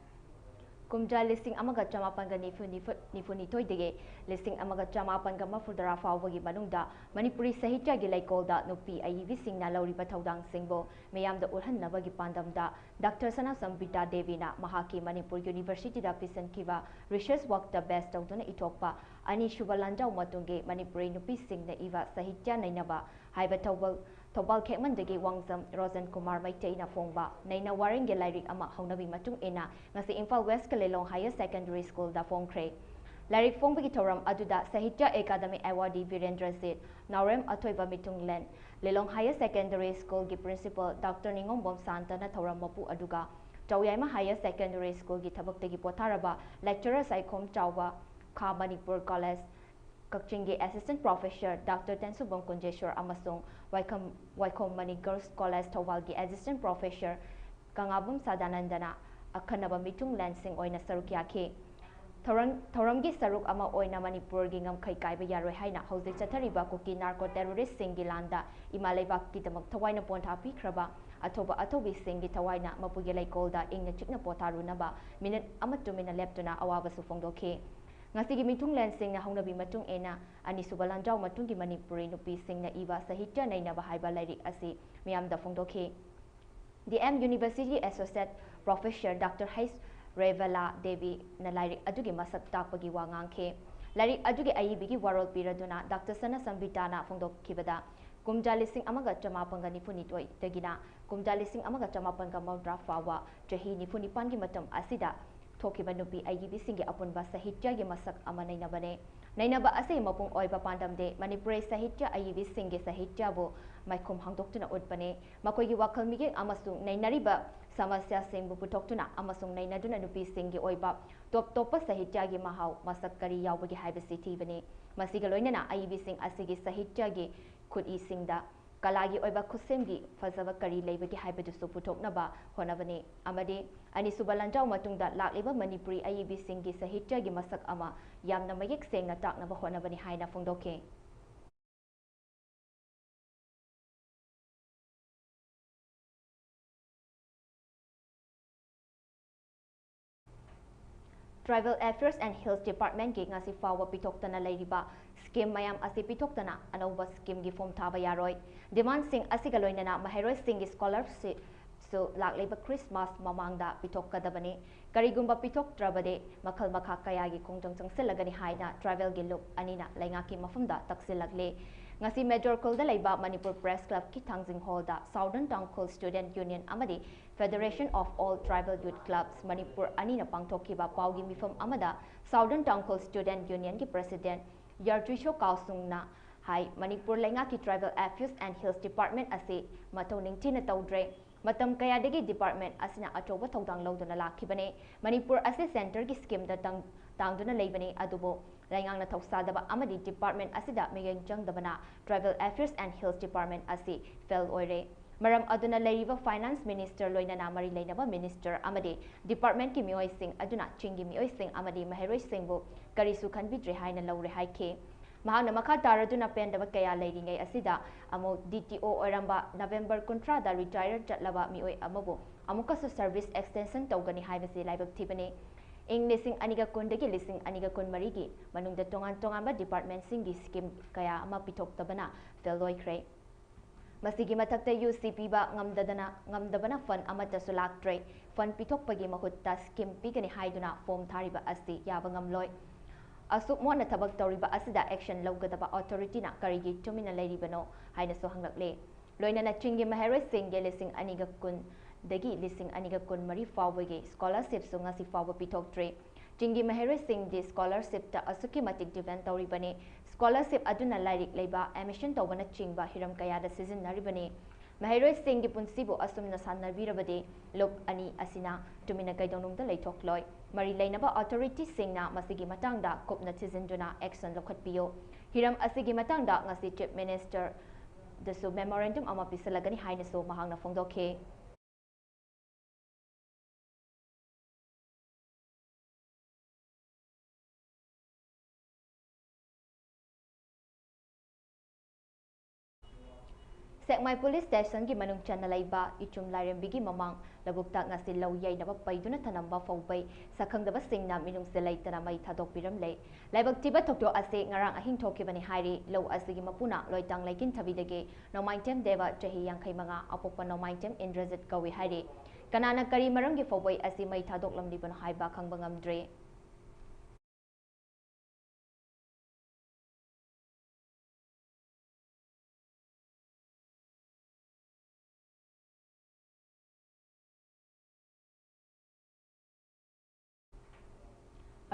ꯀꯨꯝꯖꯥ ꯂꯤꯁꯤꯡ ꯑꯃꯒ ꯆꯃꯥꯄꯟꯒ ꯅꯤꯐꯨ ꯅꯤꯐꯨ ꯅꯤꯐꯨꯅꯤꯊꯣꯏꯗꯒꯤ ꯂꯤꯁꯤꯡ ꯑꯃꯒ ꯆꯃꯥꯄꯟꯒ ꯃꯔꯐꯨꯇꯔꯥ ꯐꯥꯎꯕꯒꯤ ꯃꯅꯨꯡꯗ ꯃꯅꯤꯄꯨꯔꯤ ꯁꯥꯍꯤꯇ꯭ꯌꯒꯤ ꯂꯩꯀꯣꯜꯗ ꯅꯨꯄꯤ ꯑꯏꯕꯤꯁꯤꯡꯅ ꯂꯧꯔꯤꯕ ꯊꯧꯗꯥꯡꯁꯤꯡꯕꯨ ꯃꯤꯌꯥꯝꯗ ꯎꯠꯍꯟꯅꯕꯒꯤ ꯄꯥꯟꯗꯝꯗ ꯗꯥꯛꯇꯔ ꯁꯅꯥꯁꯝ ꯕꯤꯇꯥ ꯗꯦꯕꯤꯅ ꯃꯍꯥꯛꯀꯤ ꯃꯅꯤꯄꯨꯔ ꯌꯨꯅꯤꯚꯔꯁꯤꯇꯤꯗ ꯄꯤꯁꯤꯟꯈꯤꯕ research work ꯇ base ꯇꯧꯗꯨꯅ ꯏꯊꯣꯛꯄ ꯑꯅꯤꯁꯨꯕ ꯂꯥꯟꯖꯥꯎ ꯃꯇꯨꯡꯒꯤ ꯃꯅꯤꯄꯨꯔꯤ ꯅꯨꯄꯤꯁꯤꯡꯅ ꯏꯕ ꯁꯥꯍꯤꯇ꯭ꯌ ꯅꯩꯅꯕ ꯍꯥꯏꯕ ꯊꯧꯕꯥꯜ, ꯊꯧꯕꯥꯜ ꯈꯦꯛꯃꯟꯗꯒꯤ ꯋꯥꯡꯖꯝ ꯔꯣꯖꯟ ꯀꯨꯃꯥꯔ ꯃꯩꯇꯩꯅ ꯐꯣꯡꯕ ꯅꯩꯅ ꯋꯥꯔꯦꯡꯒꯤ ꯂꯥꯏꯔꯤꯛ ꯑꯃ ꯍꯧꯅꯕꯤ ꯃꯇꯨꯡ ꯏꯟꯅ ꯉꯁꯤ ꯏꯝꯐꯥꯜ ꯋꯦꯁꯀꯤ ꯂꯤꯂꯣꯡ Higher Secondary School ꯗ ꯐꯣꯡꯈ꯭ꯔꯦ꯫ ꯂꯥꯏꯔꯤꯛ ꯐꯣꯡꯕꯒꯤ ꯊꯧꯔꯝ ꯑꯗꯨꯗ ꯁꯥꯍꯤꯇ꯭ꯌ ꯑꯦꯀꯥꯗꯃꯤ awardee ꯕꯤꯔꯦꯟꯗ꯭ꯔꯖꯤꯠ ꯅꯥꯎꯔꯦꯝ, ꯑꯊꯣꯏꯕ ꯃꯤꯊꯨꯡꯂꯦꯟ, ꯂꯤꯂꯣꯡ Higher Secondary School ꯒꯤ principal ꯗꯥꯛꯇꯔ ꯅꯤꯉꯣꯝꯕꯝ ꯁꯥꯟꯇꯅ ꯊꯧꯔꯝ ꯃꯄꯨ ꯑꯗꯨꯒ ꯆꯥꯎꯌꯥꯏꯃ Higher Secondary School ꯒꯤ ꯊꯕꯛꯇꯒꯤ ꯄꯣꯊꯥꯔꯕ lecturer ꯁꯥꯏꯈꯣꯝ ꯆꯥꯎꯕ, ꯈꯥ ꯃꯅꯤꯄꯨꯔ College ꯀꯛꯆꯤꯡꯒꯤ assistant professor doctor Tensubam Kunjeswar ꯑꯃꯁꯨꯡ ꯋꯥꯏꯈꯝ, ꯋꯥꯏꯈꯣꯝ ꯃꯅꯤ Girls College ꯊꯧꯕꯥꯜꯒꯤ assistant professor ꯀꯉꯥꯕꯝ ꯁꯗꯥꯅꯟꯗꯅ ꯑꯈꯟꯅꯕ ꯃꯤꯊꯨꯡꯂꯦꯟꯁꯤꯡ ꯑꯣꯏꯅ ꯁꯔꯨꯛ ꯌꯥꯈꯤ꯫ ꯊꯧꯔꯝ, ꯊꯧꯔꯝꯒꯤ ꯁꯔꯨꯛ ꯑꯃ ꯑꯣꯏꯅ ꯃꯅꯤꯄꯨꯔꯒꯤ ꯉꯝꯈꯩ ꯀꯥꯏꯕ ꯌꯥꯔꯣꯏ ꯍꯥꯏꯅ ꯍꯧꯖꯤꯛ ꯆꯠꯊꯔꯤꯕ ꯀꯨꯀꯤ narco terrorist ꯁꯤꯡꯒꯤ ꯂꯥꯟꯗ ꯏꯃꯥ ꯂꯩꯕꯥꯛꯀꯤꯗꯃꯛ ꯊꯋꯥꯏꯅ ꯄꯣꯟꯊꯥ ꯄꯤꯈ꯭ꯔꯕ ꯑꯊꯧꯕ ꯑꯊꯧꯕꯤꯁꯤꯡꯒꯤ ꯊꯋꯥꯏꯅ ꯃꯄꯨꯒꯤ ꯂꯩꯀꯣꯜꯗ ꯏꯪꯅ ꯆꯤꯛꯅ ꯄꯣꯊꯥꯔꯨꯅꯕ ꯃꯤꯅꯤꯠ ꯑꯃ ꯇꯨꯃꯤꯟꯅ ꯂꯦꯞꯇꯨꯅ ꯑꯋꯥꯕꯁꯨ ꯐꯣꯡꯗꯣꯛꯈꯤ꯫ ꯉꯁꯤꯒꯤ ꯃꯤꯊꯨꯡꯂꯦꯟꯁꯤꯡꯅ ꯍꯧꯅꯕꯤ ꯃꯇꯨꯡ ꯏꯟꯅ ꯑꯅꯤꯁꯨꯕ ꯂꯥꯟꯖꯥꯎ ꯃꯇꯨꯡꯒꯤ ꯃꯅꯤꯄꯨꯔꯤ ꯅꯨꯄꯤꯁꯤꯡꯅ ꯏꯕ ꯁꯥꯍꯤꯇ꯭ꯌ ꯅꯩꯅꯕ ꯍꯥꯏꯕ ꯂꯥꯏꯔꯤꯛ ꯑꯁꯤ ꯃꯤꯌꯥꯝꯗ ꯐꯣꯡꯗꯣꯛꯈꯤ꯫ ꯗꯤ ꯑꯦꯝ University ꯒꯤ associate professor ꯗꯥꯛꯇꯔ ꯍꯩꯁ ꯔꯦꯚꯦꯂꯥ ꯗꯦꯕꯤꯅ ꯂꯥꯏꯔꯤꯛ ꯑꯗꯨꯒꯤ ꯃꯁꯛ ꯇꯥꯛꯄꯒꯤ ꯋꯥ ꯉꯥꯡꯈꯤ꯫ ꯂꯥꯏꯔꯤꯛ ꯑꯗꯨꯒꯤ ꯑꯏꯕꯒꯤ ꯋꯥꯔꯣꯜ ꯄꯤꯔꯗꯨꯅ ꯗꯥꯛꯇꯔ ꯁꯅꯥꯁꯝ ꯕꯤꯇꯥꯅ ꯐꯣꯡꯗꯣꯛꯈꯤꯕꯗ, ꯀꯨꯝꯖꯥ ꯂꯤꯁꯤꯡ ꯑꯃꯒ ꯆꯃꯥꯄꯟꯒ ꯅꯤꯐꯨꯅꯤꯊꯣꯏꯗꯒꯤꯅ ꯀꯨꯝꯖꯥ ꯂꯤꯁꯤꯡ ꯑꯃꯒ ꯆꯃꯥꯄꯟꯒ ꯃꯧꯗ꯭ꯔꯥ ꯐꯥꯎꯕ ꯆꯍꯤ ꯅꯤꯐꯨ ꯅꯤꯄꯥꯟꯒꯤ ꯃꯇꯝ ꯑꯁꯤꯗ ꯊꯣꯛꯈꯤꯕ ꯅꯨꯄꯤ ꯑꯏꯕꯤꯁꯤꯡꯒꯤ ꯑꯄꯨꯟꯕ ꯁꯥꯍꯤꯇ꯭ꯌꯒꯤ ꯃꯁꯛ ꯑꯃ ꯅꯩꯅꯕꯅꯤ꯫ ꯅꯩꯅꯕ ꯑꯁꯤꯒꯤ ꯃꯄꯨꯡ ꯑꯣꯏꯕ ꯄꯥꯟꯗꯝꯗꯤ ꯃꯅꯤꯄꯨꯔꯤ ꯁꯥꯍꯤꯇ꯭ꯌ ꯑꯏꯕꯤꯁꯤꯡꯒꯤ ꯁꯥꯍꯤꯇ꯭ꯌꯕꯨ ꯃꯥꯏꯈꯨꯝ ꯍꯥꯡꯗꯣꯛꯇꯨꯅ ꯎꯠꯄꯅꯤ꯫ ꯃꯈꯣꯏꯒꯤ ꯋꯥꯈꯜ ꯃꯤꯠꯌꯦꯡ ꯑꯃꯁꯨꯡ ꯅꯩꯅꯔꯤꯕ ꯁꯃꯁ꯭ꯌꯥꯁꯤꯡꯕꯨ ꯄꯨꯊꯣꯛꯇꯨꯅ ꯑꯃꯁꯨꯡ ꯅꯩꯅꯗꯨꯅ ꯅꯨꯄꯤꯁꯤꯡꯒꯤ ꯑꯣꯏꯕ ꯇꯣꯞ ꯇꯣꯞꯄ ꯁꯥꯍꯤꯇ꯭ꯌꯒꯤ ꯃꯍꯥꯎ ꯃꯁꯛ ꯀꯔꯤ ꯌꯥꯎꯕꯒꯦ ꯍꯥꯏꯕꯁꯤ ꯊꯤꯕꯅꯤ꯫ ꯃꯁꯤꯒ ꯂꯣꯏꯅꯅ ꯑꯏꯕꯤꯁꯤꯡ ꯑꯁꯤꯒꯤ ꯁꯥꯍꯤꯇ꯭ꯌꯒꯤ ꯈꯨꯠꯏꯁꯤꯡꯗ ꯀꯂꯥꯒꯤ ꯑꯣꯏꯕ ꯈꯨꯠꯁꯦꯝꯒꯤ ꯐꯖꯕ ꯀꯔꯤ ꯂꯩꯕꯒꯦ ꯍꯥꯏꯕꯗꯨꯁꯨ ꯄꯨꯊꯣꯛꯅꯕ ꯍꯣꯠꯅꯕꯅꯤ꯫ ꯑꯃꯗꯤ ꯑꯅꯤꯁꯨꯕ ꯂꯥꯟꯖꯥꯎ ꯃꯇꯨꯡꯗ ꯂꯥꯛꯂꯤꯕ ꯃꯅꯤꯄꯨꯔꯤ ꯑꯏꯕꯤꯁꯤꯡꯒꯤ ꯁꯥꯍꯤꯇ꯭ꯌꯒꯤ ꯃꯁꯛ ꯑꯃ ꯌꯥꯝꯅ ꯃꯌꯦꯛ ꯁꯦꯡꯅ ꯇꯥꯛꯅꯕ ꯍꯣꯠꯅꯕꯅꯤ ꯍꯥꯏꯅ ꯐꯣꯡꯗꯣꯛꯈꯤ꯫ Tribal Affairs and Hills Departmentꯀꯤ ꯉꯁꯤ ꯐꯥꯎꯕ ꯄꯤꯊꯣꯛꯇꯅ ꯂꯩꯔꯤꯕ ꯁ꯭ꯀꯤꯝ ꯃꯌꯥꯝ ꯑꯁꯤ ꯄꯤꯊꯣꯛꯇꯅ ꯑꯅꯧꯕ ꯁ꯭ꯀꯤꯝꯒꯤ ꯐꯣꯝ ꯊꯥꯕ ꯌꯥꯔꯣꯏ꯫ ꯗꯤꯃꯥꯟꯁꯤꯡ ꯑꯁꯤꯒ ꯂꯣꯏꯅꯅ ꯃꯍꯩꯔꯣꯏꯁꯤꯡꯒꯤ ꯁ꯭ꯀꯣꯂꯔꯁꯤꯞꯁꯨ ꯂꯥꯛꯂꯤꯕ ꯈ꯭ꯔꯤꯁꯃꯥꯁ ꯃꯃꯥꯡꯗ ꯄꯤꯊꯣꯛꯀꯗꯕꯅꯤ꯫ ꯀꯔꯤꯒꯨꯝꯕ ꯄꯤꯊꯣꯛꯇ꯭ꯔꯕꯗꯤ ꯃꯈꯜ ꯃꯈꯥ ꯀꯌꯥꯒꯤ ꯈꯣꯡꯖꯪ ꯆꯪꯁꯤꯜꯂꯒꯅꯤ ꯍꯥꯏꯅ ꯇ꯭ꯔꯥꯏꯕꯦꯜꯒꯤ ꯂꯨꯞ ꯑꯅꯤꯅ ꯂꯩꯉꯥꯛꯀꯤ ꯃꯐꯝꯗ ꯇꯛꯁꯤꯜꯂꯛꯂꯤ꯫ ꯉꯁꯤ ꯃꯦꯖꯣꯔ ꯈꯨꯜꯗ ꯂꯩꯕ ꯃꯅꯤꯄꯨꯔ ꯄ꯭ꯔꯦꯁ ꯀ꯭ꯂꯕꯀꯤ ꯊꯥꯡꯖꯤꯡ ꯍꯣꯜꯗ Southern Tangkhul Student Union ꯑꯃꯗꯤ Federation of All Tribal Youth Clubs Manipur ꯑꯅꯤꯅ ꯄꯥꯡꯊꯣꯛꯈꯤꯕ ꯄꯥꯎꯒꯤ ꯃꯤꯐꯝ ꯑꯃꯗ Southern Tangkhul Student Unionꯒꯤ President ꯌꯥꯔꯇ꯭ꯔꯤꯁꯣ ꯀꯥꯎꯁꯨꯡꯅ ꯍꯥꯏ, ꯃꯅꯤꯄꯨꯔ ꯂꯩꯉꯥꯛꯀꯤ Tribal Affairs and Hills Department ꯑꯁꯤ ꯃꯊꯧ ꯅꯤꯡꯊꯤꯅ ꯇꯧꯗ꯭ꯔꯦ꯫ ꯃꯇꯝ ꯀꯌꯥꯗꯒꯤ department ꯑꯁꯤꯅ ꯑꯆꯧꯕ ꯊꯧꯗꯥꯡ ꯂꯧꯗꯨꯅ ꯂꯥꯛꯈꯤꯕꯅꯤ꯫ ꯃꯅꯤꯄꯨꯔ ꯑꯁꯤ centreꯒꯤ ꯁ꯭ꯀꯤꯝꯗ ꯇꯪ-, ꯇꯥꯡꯗꯨꯅ ꯂꯩꯕꯅꯤ, ꯑꯗꯨꯕꯨ ꯂꯩꯉꯥꯛꯅ ꯊꯧꯁꯥꯗꯕ ꯑꯃꯗꯤ department ꯑꯁꯤꯗ ꯃꯤꯠꯌꯦꯡ ꯆꯪꯗꯕꯅ Tribal Affairs and Hills Department ꯑꯁꯤ fail ꯑꯣꯏꯔꯦ꯫ ꯃꯔꯝ ꯑꯗꯨꯅ ꯂꯩꯔꯤꯕ Finance Minister ꯂꯣꯏꯅꯅ ꯃꯔꯤ ꯂꯩꯅꯕ Minister ꯑꯃꯗꯤ departmentꯀꯤ ꯃꯤꯑꯣꯏꯁꯤꯡ ꯑꯗꯨꯅ ꯆꯤꯡꯒꯤ ꯃꯤꯑꯣꯏꯁꯤꯡ ꯑꯃꯗꯤ ꯃꯍꯩꯔꯣꯏꯁꯤꯡꯕꯨ ꯀꯔꯤꯁꯨ ꯈꯟꯕꯤꯗ꯭ꯔꯦ ꯍꯥꯏꯅ ꯂꯧꯔꯦ ꯍꯥꯏꯈꯤ꯫ ꯃꯍꯥꯛꯅ ꯃꯈꯥ ꯇꯥꯔꯗꯨꯅ ꯄꯦꯟꯗꯕ ꯀꯌꯥ ꯂꯩꯔꯤꯉꯩ ꯑꯁꯤꯗ ꯑꯃꯨꯛ D T O ꯑꯣꯏꯔꯝꯕ November ꯀꯨꯟꯊ꯭ꯔꯥꯗ retire ꯆꯠꯂꯕ ꯃꯤꯑꯣꯏ ꯑꯃꯕꯨ ꯑꯃꯨꯛꯀꯁꯨ service extension ꯇꯧꯒꯅꯤ ꯍꯥꯏꯕꯁꯤ ꯂꯥꯏꯕꯛ ꯊꯤꯕꯅꯤ꯫ ꯏꯪ ꯂꯤꯁꯤꯡ ꯑꯅꯤꯒ ꯀꯨꯟꯗꯒꯤ ꯂꯤꯁꯤꯡ ꯑꯅꯤꯒ ꯀꯨꯟꯃꯔꯤꯒꯤ ꯃꯅꯨꯡꯗ ꯇꯣꯉꯥꯟ ꯇꯣꯉꯥꯟꯕ departmentꯁꯤꯡꯒꯤ scheme ꯀꯌꯥ ꯑꯃ ꯄꯤꯊꯣꯛꯇꯕꯅ fail ꯑꯣꯏꯈ꯭ꯔꯦ꯫ ꯃꯁꯤꯒꯤ ꯃꯊꯛꯇ U C ꯄꯤꯕ ꯉꯝꯗꯗꯅ, ꯉꯝꯗꯕꯅ fund ꯑꯃꯠꯇꯁꯨ ꯂꯥꯛꯇ꯭ꯔꯦ꯫ Fund ꯄꯤꯊꯣꯛꯄꯒꯤ ꯃꯍꯨꯠꯇ scheme ꯄꯤꯒꯅꯤ ꯍꯥꯏꯗꯨꯅ form ꯊꯥꯔꯤꯕ ꯑꯁꯤ ꯌꯥꯕ ꯉꯝꯂꯣꯏ꯫ ꯑꯁꯨꯛ ꯃꯣꯠꯅ ꯊꯕꯛ ꯇꯧꯔꯤꯕ ꯑꯁꯤꯗ action ꯂꯧꯒꯗꯕ authorityꯅ ꯀꯔꯤꯒꯤ ꯇꯨꯃꯤꯟꯅ ꯂꯩꯔꯤꯕꯅꯣ ꯍꯥꯏꯅꯁꯨ ꯍꯪꯂꯛꯂꯦ꯫ ꯂꯣꯏꯅꯅ ꯆꯤꯡꯒꯤ ꯃꯍꯩꯔꯣꯏꯁꯤꯡꯒꯤ ꯂꯤꯁꯤꯡ ꯑꯅꯤꯒ ꯀꯨꯟꯗꯒꯤ ꯂꯤꯁꯤꯡ ꯑꯅꯤꯒ ꯀꯨꯟꯃꯔꯤ ꯐꯥꯎꯕꯒꯤ scholarshipꯁꯨ ꯉꯁꯤ ꯐꯥꯎꯕ ꯄꯤꯊꯣꯛꯇ꯭ꯔꯤ꯫ ꯆꯤꯡꯒꯤ ꯃꯍꯩꯔꯣꯏꯁꯤꯡꯗꯤ scholarship ꯇ ꯑꯁꯨꯛꯀꯤ ꯃꯇꯤꯛ depend ꯇꯧꯔꯤꯕꯅꯤ꯫ Scholarship ꯑꯗꯨꯅ ꯂꯥꯏꯔꯤꯛ ꯂꯩꯕ, admission ꯇꯧꯕꯅꯆꯤꯡꯕ ꯍꯤꯔꯝ ꯀꯌꯥꯗ ꯁꯤꯖꯤꯟꯅꯔꯤꯕꯅꯤ꯫ ꯃꯍꯩꯔꯣꯏꯁꯤꯡꯒꯤ ꯄꯨꯟꯁꯤꯕꯨ ꯑꯁꯨꯝꯅ ꯁꯥꯟꯅꯕꯤꯔꯕꯗꯤ ꯂꯨꯞ ꯑꯅꯤ ꯑꯁꯤꯅ ꯇꯨꯃꯤꯟꯅ ꯀꯩꯗꯧꯅꯨꯡꯗ ꯂꯩꯊꯣꯛꯂꯣꯏ꯫ ꯃꯔꯤ ꯂꯩꯅꯕ authority ꯁꯤꯡꯅ ꯃꯁꯤꯒꯤ ꯃꯇꯥꯡꯗ ꯀꯨꯞꯅ ꯊꯤꯖꯤꯟꯗꯨꯅ action ꯂꯧꯈꯠꯄꯤꯌꯨ꯫ ꯍꯤꯔꯝ ꯑꯁꯤꯒꯤ ꯃꯇꯥꯡꯗ ꯉꯁꯤ Chief Minister ꯗꯁꯨ memorandum ꯑꯃ ꯄꯤꯁꯤꯜꯂꯒꯅꯤ ꯍꯥꯏꯅꯁꯨ ꯃꯍꯥꯛꯅ ꯐꯣꯡꯗꯣꯛꯈꯤ꯫ ꯁꯦꯛꯃꯥꯏ police station ꯒꯤ ꯃꯅꯨꯡ ꯆꯟꯅ ꯂꯩꯕ ꯏꯆꯨꯝ ꯂꯥꯏꯔꯦꯝꯕꯤꯒꯤ ꯃꯃꯥꯡ ꯂꯧꯕꯨꯛꯇ ꯉꯁꯤ ꯂꯧ ꯌꯩꯅꯕ ꯄꯩꯗꯨꯅ ꯊꯅꯝꯕ ꯐꯧꯕꯩ ꯁꯛꯈꯪꯗꯕꯁꯤꯡꯅ ꯃꯤꯅꯨꯡꯁꯤ ꯂꯩꯇꯅ ꯃꯩ ꯊꯥꯗꯣꯛꯄꯤꯔꯝꯂꯦ꯫ ꯂꯥꯏꯕꯛ ꯊꯤꯕ ꯊꯧꯗꯣꯛ ꯑꯁꯤ ꯉꯔꯥꯡ ꯑꯍꯤꯡ ꯊꯣꯛꯈꯤꯕꯅꯤ ꯍꯥꯏꯔꯤ꯫ ꯂꯧ ꯑꯁꯤꯒꯤ ꯃꯄꯨꯅ ꯂꯣꯏꯇꯥꯡ ꯂꯩꯀꯤꯟꯊꯕꯤꯗꯒꯤ ꯅꯣꯡꯃꯥꯏꯊꯦꯝ ꯗꯦꯕ, ꯆꯍꯤ ꯌꯥꯡꯈꯩ ꯃꯉꯥ, ꯑꯄꯣꯛꯄ ꯅꯣꯡꯃꯥꯏꯊꯦꯝ ꯏꯟꯗ꯭ꯔꯖꯤꯠ ꯀꯧꯏ ꯍꯥꯏꯔꯤ꯫ ꯀꯅꯥꯅ ꯀꯔꯤ ꯃꯔꯝꯒꯤ ꯐꯧꯕꯩ ꯑꯁꯤ ꯃꯩ ꯊꯥꯗꯣꯛꯂꯝꯂꯤꯕꯅꯣ ꯍꯥꯏꯕ ꯈꯪꯕ ꯉꯝꯗ꯭ꯔꯤ꯫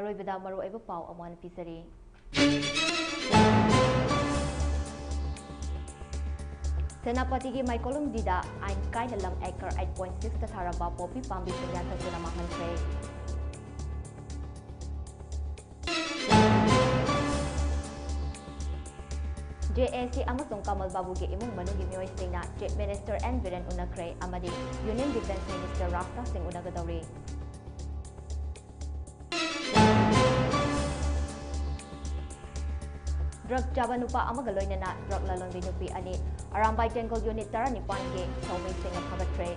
ꯑꯔꯣꯏꯕꯗ ꯃꯔꯨꯑꯣꯏꯕ ꯄꯥꯎ ꯑꯃꯨꯛ ꯍꯟꯅ ꯄꯤꯖꯔꯤ꯫ ꯁꯦꯅꯥꯄꯇꯤꯒꯤ ꯃꯥꯏꯀꯣꯂꯨꯝꯗꯤꯗ ꯑꯥꯏꯟ ꯀꯥꯏꯅ ꯂꯝ acre eight point six ꯇ ꯊꯥꯔꯝꯕ ꯄꯣꯄꯤ ꯄꯥꯝꯕꯤꯁꯤꯡ ꯌꯥꯟꯊꯠꯇꯨꯅ ꯃꯥꯡꯍꯟꯈ꯭ꯔꯦ꯫ ꯖꯦ ꯑꯦ ꯁꯤ ꯑꯃꯁꯨꯡ ꯀꯃꯜ ꯕꯥꯕꯨꯒꯤ ꯏꯃꯨꯡ ꯃꯅꯨꯡꯒꯤ ꯃꯤꯑꯣꯏꯁꯤꯡꯅ Chief Minister ꯑꯦꯟ ꯕꯤꯔꯦꯟ ꯎꯅꯈ꯭ꯔꯦ ꯑꯃꯗꯤ Union Defence Minister ꯔꯥꯖꯅꯥꯊ ꯁꯤꯡ ꯎꯅꯒꯗꯧꯔꯤ꯫ Drug ꯆꯥꯕ ꯅꯨꯄꯥ ꯑꯃꯒ ꯂꯣꯏꯅꯅ drug ꯂꯂꯣꯟꯕꯤ ꯅꯨꯄꯤ ꯑꯅꯤ ꯑꯔꯥꯝꯕꯥꯏ ꯇꯦꯡꯒꯣꯜ unit ꯇꯔꯥꯅꯤꯄꯥꯟꯒꯤ ꯊꯧꯃꯤꯁꯤꯡꯅ ꯐꯥꯒꯠꯈ꯭ꯔꯦ꯫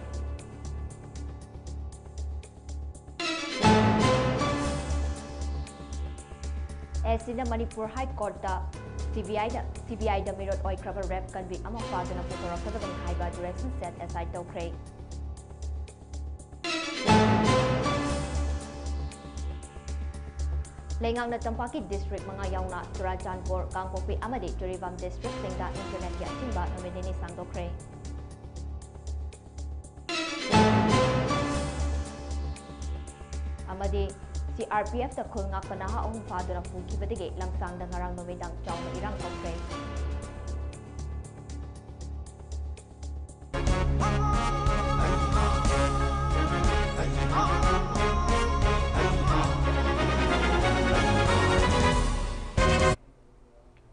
ꯑꯦ ꯁꯤꯅ ꯃꯅꯤꯄꯨꯔ High Court ꯇ ꯁꯤ ꯕꯤ ꯑꯥꯏꯗ, ꯁꯤ ꯕꯤ ꯑꯥꯏꯗ ꯃꯤꯔꯣꯠ ꯑꯣꯏꯈ꯭ꯔꯕ rape ꯀꯟꯕꯤ ꯑꯃ ꯐꯥꯗꯨꯅ ꯄꯨꯊꯣꯔꯛꯀꯗꯕꯅꯤ ꯍꯥꯏꯕ direction set assign ꯇꯧꯈ꯭ꯔꯦ꯫ ꯂꯩꯉꯥꯛꯅ ꯇꯝꯄꯥꯛꯀꯤ district ꯃꯉꯥ ꯌꯥꯎꯅ ꯆꯨꯔꯥꯆꯥꯟꯄꯨꯔ, ꯀꯥꯡꯄꯣꯛꯄꯤ ꯑꯃꯗꯤ ꯖꯤꯔꯤꯕꯥꯝ district ꯁꯤꯡꯗ internet ꯀꯤ ꯑꯊꯤꯡꯕ ꯅꯨꯃꯤꯠ ꯅꯤꯅꯤ ꯁꯥꯡꯗꯣꯛꯈ꯭ꯔꯦ꯫ ꯑꯃꯗꯤ ꯁꯤ ꯑꯥꯔ ꯄꯤ ꯑꯦꯐꯇ ꯈꯨꯜ ꯉꯥꯛꯄ ꯅꯍꯥ ꯑꯍꯨꯝ ꯐꯥꯗꯨꯅ ꯄꯨꯈꯤꯕꯗꯒꯤ ꯂꯝꯁꯥꯡꯗ ꯉꯔꯥꯡ ꯅꯨꯃꯤꯗꯥꯡ ꯆꯥꯎꯅ ꯏꯔꯥꯡ ꯊꯣꯛꯈ꯭ꯔꯦ꯫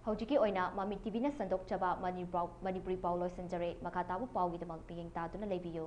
ꯍꯧꯖꯤꯛꯀꯤ ꯑꯣꯏꯅ ꯃꯃꯤ ꯇꯤꯚꯤꯅ ꯁꯟꯗꯣꯛꯆꯕ ꯃꯅꯤꯄꯨꯔ-, ꯃꯅꯤꯄꯨꯔꯤ ꯄꯥꯎ ꯂꯣꯏꯁꯤꯟꯖꯔꯦ꯫ ꯃꯈꯥ ꯇꯥꯕ ꯄꯥꯎꯒꯤꯗꯃꯛ ꯃꯤꯠꯌꯦꯡ ꯇꯥꯗꯨꯅ ꯂꯩꯕꯤꯌꯨ꯫